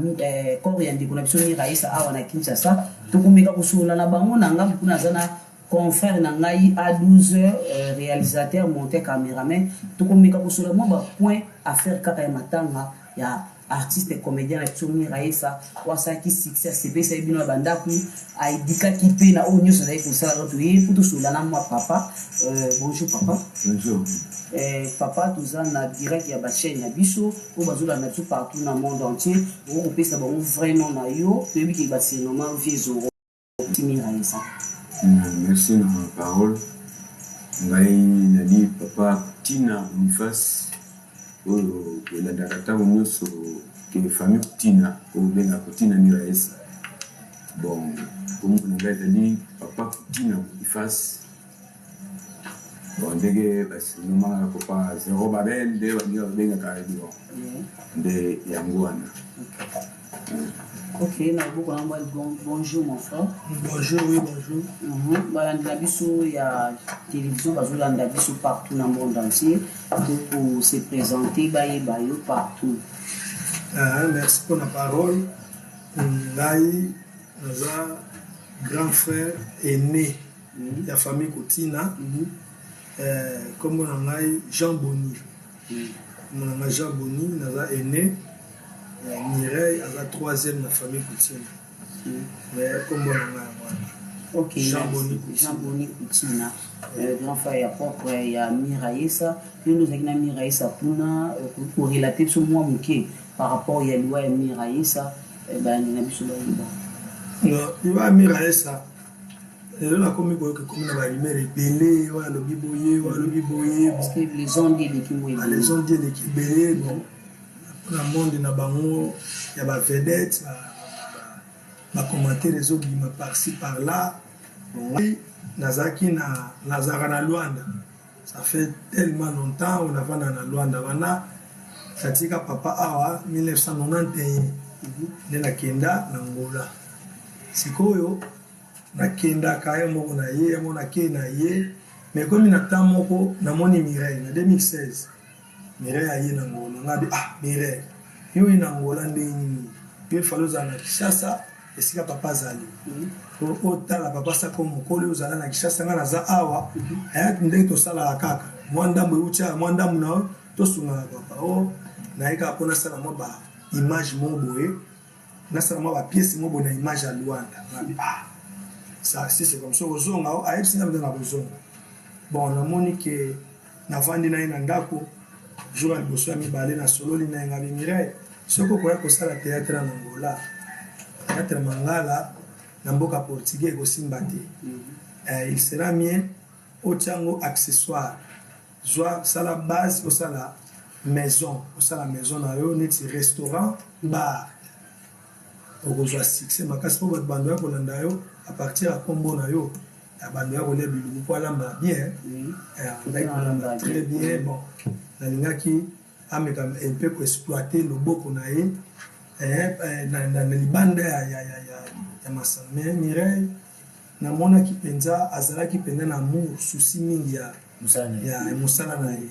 corps ya ndeko na biso Miraesa awa na Kinshasa tokomeka kosolola na bango na ngambo kuna aza na confrère na ngai A12 réalisateur monteur cameraman tokomeka kosolola mwa bapoint affaire kaka ya matanga ya Artiste comedien na biso Miraesa oyo asalaki succès asepesaki bino na bandako aedikaki mpe na oyo nyonso azalaki kosala donc toye mpo tosolola na mwa papa euh, bonjour papa
bonjour
eh, papa toza na direct ya bachaîne na biso oyo bazolanda biso partout na monde entier okoki kopesa bango vrai nom na yo toyebi ke basenoma vie zoro Miraesa
Merci na parole. Ngai nali papa Tina Boniface oyo elandaka ntango nyonso ke famille Tina oyo obengaka Tina Miraesa. Bon, kombo na ngai ezali papa Tina Boniface. Bon, ndenge basinomaka papa Zero Babel nde baninga babengaka bon nde yango wana.
Ok, na loboko na mobali bon, bonjour mon frère.
Bonjour, oui, bonjour.
Balandi na biso ya télévision bazolanda biso partout na monde entier toko se présenter bayeba yo partout.
Ah, merci pour la parole. Ngai naza grand frère aîné ya famille Kotina. Kombo na ngai Jean Boni. Kombo na ngai Jean Boni, naza aîné. Mireille aza troisième na famille Coutinho. Mais kombo na ngai yango wana.
Ok,
Jean
merci.
Boni Coutinho.
Jean Boni Coutinho. Grand frère ya propre ya Miraesa. Yo nde ozalaki na Miraesa kuna okoki korelate biso mwa moke par rapport ya liwa ya Miraesa balandi na biso bayeba.
Non, liwa ya Miraesa lelo nakomi koyoka ekomi na barumeur ebele, oyo alobi boye, oyo alobi boye.
Parce que les ondes eleki mwa ebele.
Les ondes eleki ebele, bon mpona monde na bango ya bavedette bacommentaire ezobima par-ci par-là. Ngai nazalaki na nazalaka na Luanda, ça fait tellement longtemps oyo navanda na Luanda wana. Natika papa awa 1991 nde nakenda na Angola. Sikoyo nakendaka ye moko na ye yango nakei na ye, mais ekomi na temps moko namoni Mireille na 2016. Mireille aye na Angola, ngabi ah Mireille, yo oye na Angola ndenge nini? Yo efali ozala na Kinshasa esika papa azali otala papa sako mokolo ozala na Kinshasa, nga naza awa. Ayaki ndenge tosalaka kaka mwa ndambo euti awa mwa ndambo na yo tosungaka papa. O naye kaka mpo nasala mwa ba image moko boye, nasala mwa ba pièce moko boye na image ya Luanda. Ngabi ah ça si c'est comme ça ozonga, ayebisi nga mpenza na kozonga. Bon, namoni ke navandi na ye na ndako jour ya liboso ya mibale, nasololi na ye ngabi Mireille, soki okoya kosala théâtre na Angola, théâtre mangala na mboka portugais ekosimba te. Il sera mieux otia yango accessoire, zwa sala base, osala maison, osala maison na yo neti restaurant bar, okozwa succès makasi mpo bato bando ya kolanda yo à partir ya kombo na yo, ya bando ya kolia bilubu mpo alamba bien. Andaki kolamba très bien. Bon, nalingaki ameka un peu koexploiter loboko na ye na libanda ya masano. Mais Mireille namonaki mpenza azalaki mpenza na amour, souci mingi ya mosala na ye.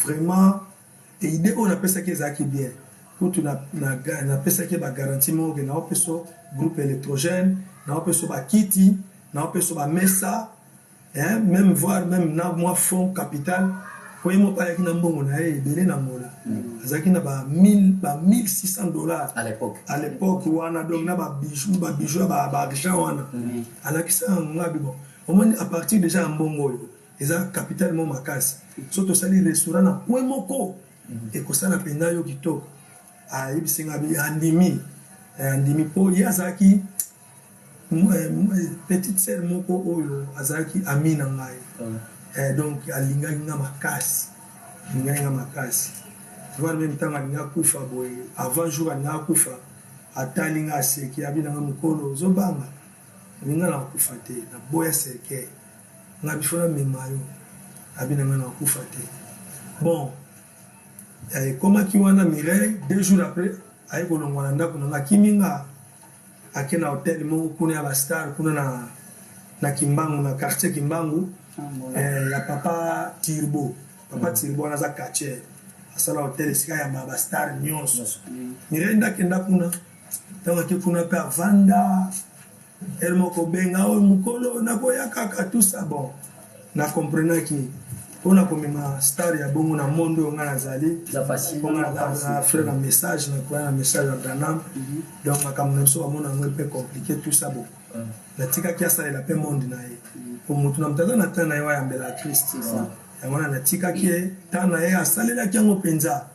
Vraiment idée oyo napesaki ezalaki bien. Kutu napesaki bagarantie moko ke naopesa groupe électrogène, naopesa bakiti, naopesa bamesa, même voire même na mwa fonds capital po ye moko ayaki na mbongo na ye ebele na Angola. Azalaki na ba 1600 $
à l'époque.
À l'époque wana, donc na babijou, babijou ya baargent wana alakisa nga bi bon, omoni à partir déjà ya mbongo oyo eza capital mo makasi, so tosali restaurant na coin moko ekosala mpenza yo kitoko. Ayebisi nga bi andimi, andimi mpo ye azalaki petite sœur moko oyo azalaki ami na ngai. Donc alingaki nga makasi, alingaki nga makasi, voire même ntango alingi akufa boye, avant jour alingi akufa, atali nga, aseki, abi nanga mokolo ozobanga alinga na akufa te, naboya cercueil nga bifo namema yo, abi na nga na akufa te. Bon, ekomaki wana Mireille 2 jours après aye kolongwa na ndako na nga, akimi nga, ake na hotel moko kuna ya bastar kuna na Kimbangu, na quartier Kimbangu, ya papa Tirbo. Papa Tirbo wana aza quartier, asala hotel esika yamba bastar nyonso. Mireille nde akenda kuna. Ntango ake kuna mpe avanda ere moko, benga oyo mokolo nakoya kaka, tout ça. Bon, na comprenaki. Mpona komema star ya bongo na monde oyo ngai nazali, mpo ngai naza frère na message, na croyant na message ya Branham. Donc makambo na biso bamona yango mpe compliqué, tout ça. Bon, natikaki asalela mpe monde na ye, po motu na moto aza na temps na ye oyo ayambela Christ. Yango wana natikaki ye temps na ye, asalelaki yango mpenza,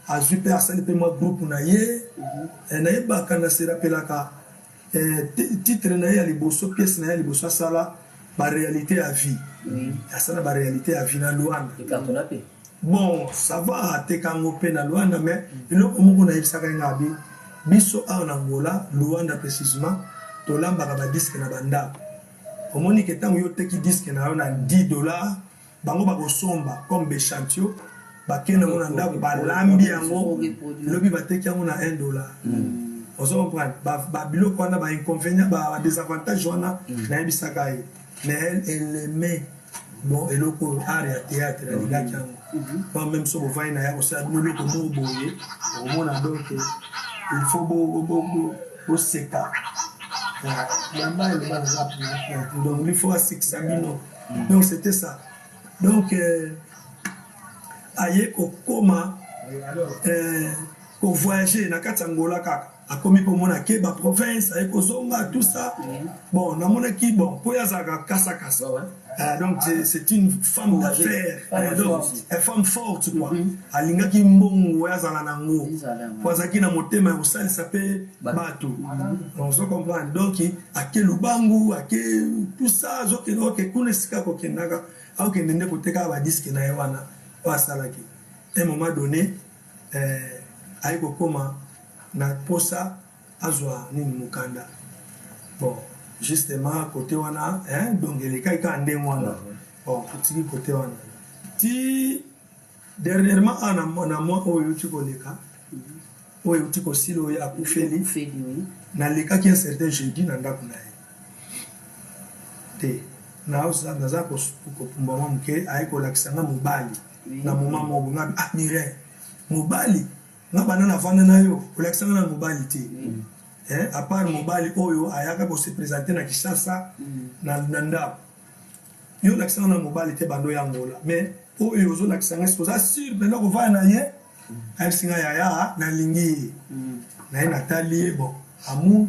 azwi mpe asali mpe mwa groupe na ye. Nayebaka, naserapelaka titre na ye ya liboso, pièce na ye ya liboso asala, Baréalité ya vie. Asala Baréalité ya vie na Luanda. Bon, ça va, ateka yango mpe na Luanda. Mais eloko moko nayebisaka ye nga abi, biso awa na Angola, Luanda précisement, tolambaka badisques na bandako. Omoni ke ntango yo oteki disque na yo na 10 $, bango bakosomba comme baéchantillon, bakende yango na ndako, balambi yango, lobi bateki yango na 1 $. Ozo comprendre? Babiloko wana, bainconvénient, badésavantage wana, nayebisaka ye. Mais elle, elle aimait. Bon, eloko oyo art ya théâtre, alingaki yango. Po même so bovandi na ya kosala bino eloko moko boye, okomona. Donc il faut boseka yamba eloba naza. Donc il faut asekisa bino. Donc c'était ça. Donc aye kokoma kovoyage na kati ya Angola kaka, akomi mpo omona ke baprovince, aye kozonga, tout ça. Bon, namonaki, bon, mpo ye azalaka kasakasa. Donc c'est une femme d'affaires, donc une femme forte quoi. Alingaki mbongo oyo azala nango, po azalaki na motema ya kosalisa mpe bato. Ozo comprendre? Donc ake Lubangu, ake tout ça, azokende oke kuna esika akokendaka, akokende nde kotekaka badisques na ye wana oyo asalaki. Un moment donné, aye kokóma na posa azwa nini, mokanda. Bon, justement côté wana, hein, donc elekaki kaka ndenge wana. Bon, totiki côté wana ti dernièrement awa na mois oyo euti koleka, oyo euti kosila, oyo akufeli. Nalekaki un certain jeudi na ndako na ye te, naza kopumbwa mwa moke, aye kolakisa nga mobali na moma moko. Nga: "Ah, Mireille, mobali nga banda navanda na yo, olakisa nga na mobali te, à part mobali oyo ayaka kose présenter na Kinshasa na ndako. Yo olakisa nga na mobali te bando ya Angola, mais oyo ozolakisa nga, oza sûr mpenza kovanda na ye?" Ayebisi nga: "Yaya, nalingi ye." Na ye natali ye. Bon, amour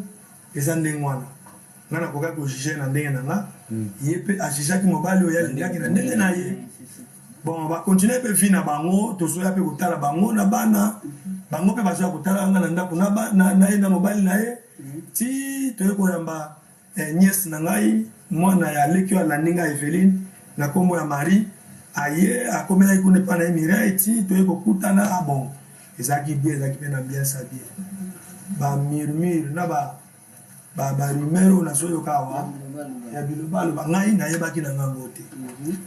eza ndenge wana. Nga nakokaki kojuger na ndenge na nga, ye mpe ajugeaki mobali oyo alingaki na ndenge na ye. Bon, bacontinue mpe vie na bango. Tozoya mpe kotala bango na bana, bango mpe bazoya kotala nga na ndako na ye na mobali na ye, ti toye koyamba nièce na ngai, mwana ya leki oyo alandi ngai, Eveline, na nkombo ya Marie. Aye akomelaki kuna epai na ye Mireille, ti toye kokutana. Ah bon, ezalaki bien, ezalaki mpe na ambiance ya bien. Bamurmure na barumeur oyo nazoyoka awa ya bilobaloba, ngai nayebaki na ngango te.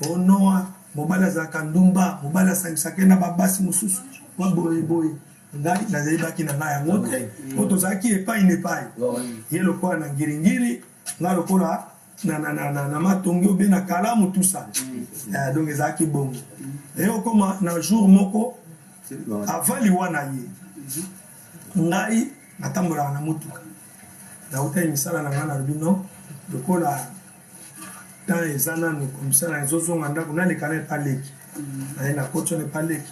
Onoa mobali azalaka ndumba, mobali asangisaka ye na babasi mosusu wa boye boye, ngai nazayebaki na ngai yango te, po tozalaki epai na epai, ye lokola na Ngiringiri, ngai lokola na Matongi obe na Kalamu, tout ça. Donc ezalaki bongo. Eye okóma na jour moko avali wana ye, ngai natambolaka na motuka, nautaki misala na ngai, nalobi non, lokola temps eza nanu komisala, ezozonga ndako, naleka na epa leki naye. Nakoti wana epa leki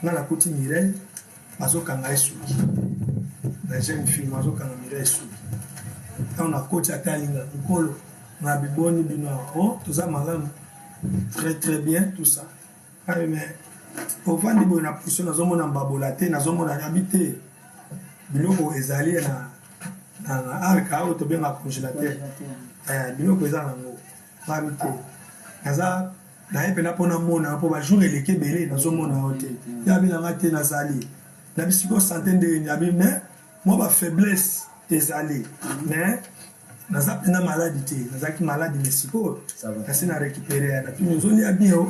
ngai, nakuti Mireille bazokanga ye suki na jeune fille, bazokanga Mireille suki. Ntango nakoti, ata alinga mokolo na biboni bino awa, o toza malamu, très très bien, tout ça. Aye, mais ovandi boye na position, nazomona mbabola te, nazomona abi te, biloko ezali na arka oyo tobengaka congélateur, biloko eza nango babi te. Naza naye mpena mpo namona, mpo bajour eleki ebele nazomona yo te. Yabi nanga te, nazali na bisiko santé ndenge abi, mais mwa bafaiblesse ezali, mais naza mpenza maladi te. Nazalaki maladi, mais sikoyo nasi na récupéré. Natuni: "Ozolia bien?" O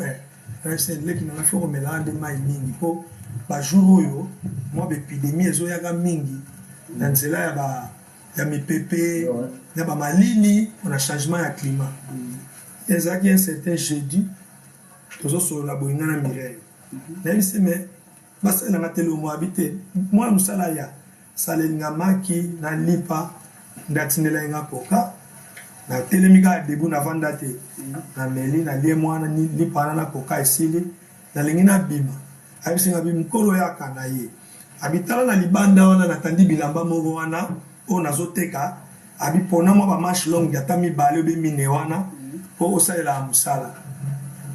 leki nanga, faut komelaka nde mai mingi, mpo bajour oyo mwa baépidémie ezoyaka mingi na nzela ya mipepe, ya bamalili, mpona changement ya climat. Ezalaki un certain jeudi, tozosolola boye nga na Mireille. Nayebisi: "Me basalelanga te lomo abi te, mwana mosala ya salelinga maki na lipa." Nde atindelaki nga koka. Natelemi kaka debout, navanda te. Nameli, nalie mwana lipa wana na koka esili, nalingi nabima. Ayebisi nga bi mokolo yaka na ye. Abi tala na libanda wana natandi bilamba moko wana oyo nazoteka, abi pona mwa ba manche longue ata mibale obe mine wana mpo osalelaka mosala.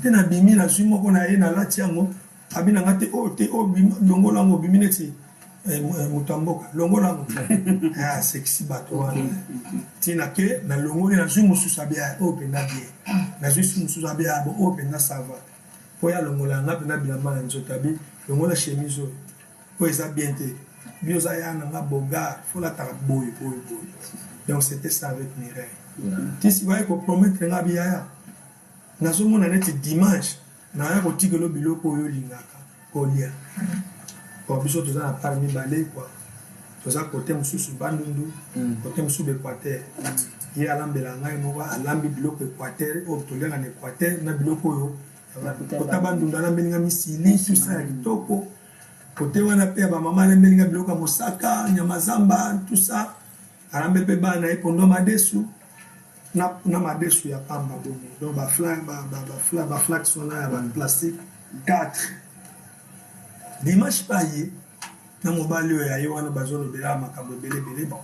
Te nabimi nazwi moko na ye nalati yango, abi na nga te oyo te oyo longola yango obimi neti moto ya mboka longola yango. Asekisi bato wana ntina ke nalongoli nazwi mosusu abi oyo mpenza bien, nazwi mosusu abi bon oyo mpenza ça va. Po ye alongola nga mpenza bilamba na nzoto abi longola chemise oyo oyo eza bien te bi oza ya na nga bogar faut lataka boye boye boye. Donc c'était ça avec Mireille. Ti sikoyo aye kopromettre nga abi yaya nazomona neti dimanche naya kotikela biloko oyo olingaka kolia. Bon biso toza na part mibale quoi, toza côté mosusu Bandundu, côté mosusu Équateur. Ye alambela ngai moko, alambi biloko Équateur oyo toliaka na Équateur na biloko oyo kota Bandundu, alambeli nga misili tout ça ya kitoko. Côté wana mpe ya bamama alambeli nga biloko ya mosaka, nyama zamba tout ça. Alambeli mpe bana na ye pondu madesu na madesu ya pamba bongo, donc baflax wana ya baplastique 4. Dimanche mpe aye na mobali oyo aye wana, bazolobela makambo ebele ebele. Bon,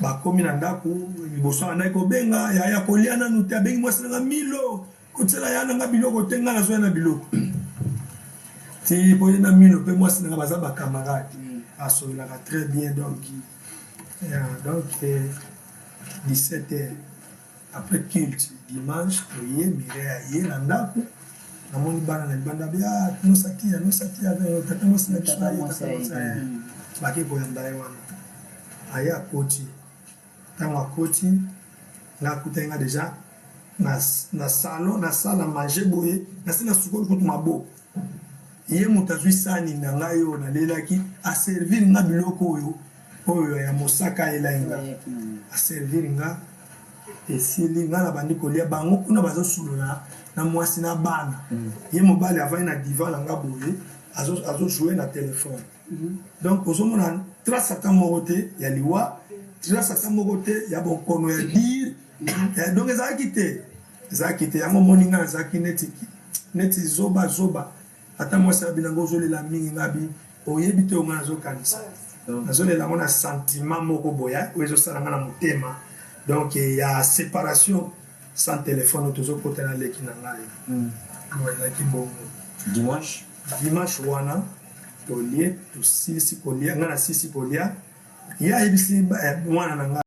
bakomi na ndako liboso andaki kobenga yaya kolia nanu te, abengi mwasi nanga Milo kotiela ya nanga biloko te, nga nazoya na biloko ti po ye na Milo mpe mwasi nanga baza bacamarade, asololaka très bien. Donc yeah, donc 17 heures après culte dimanche toye, Mireille aye na ndako, namoni bana na libanda bi ah nosakia nosakia tata mwasi na biso aye, tata mwasi aye. Bake koyamba ye wana, aye akoti. Ntango akoti nga akutaki nga déjà na salon na salle à manger boye, nasi nasukoli kutu maboko. Ye moto azwi sani na ngai oyo nalelaki, aservir nga biloko oyo ya mosaka ayelaki nga, aservir nga esili, nga na bandi kolia. Bango kuna bazosolola na mwasi na bana. Ye mobali avandi na divan na nga boye, azojoue na telefone. Donc ozomona trace ata moko te ya liwa, trace ata moko te ya bokono ya dire. Donc ezalaki te, ezalaki te. Yango omoni nga nazalaki neti zoba zoba. Ata mwasi abi nango ozolela mingi, nga bi oyebi te oyo nga nazokanisa, nazolela yango na sentiment moko boye oyo ezosala nga na motema, donc ya séparation sans téléphone oyo tozokota na leki na ngai. Bon, ezalaki bongo.
Dimanche?
Dimanche wana tolie, tosilisi kolia, ngai nasilisi kolia, ye ayebisi mwana na ngai.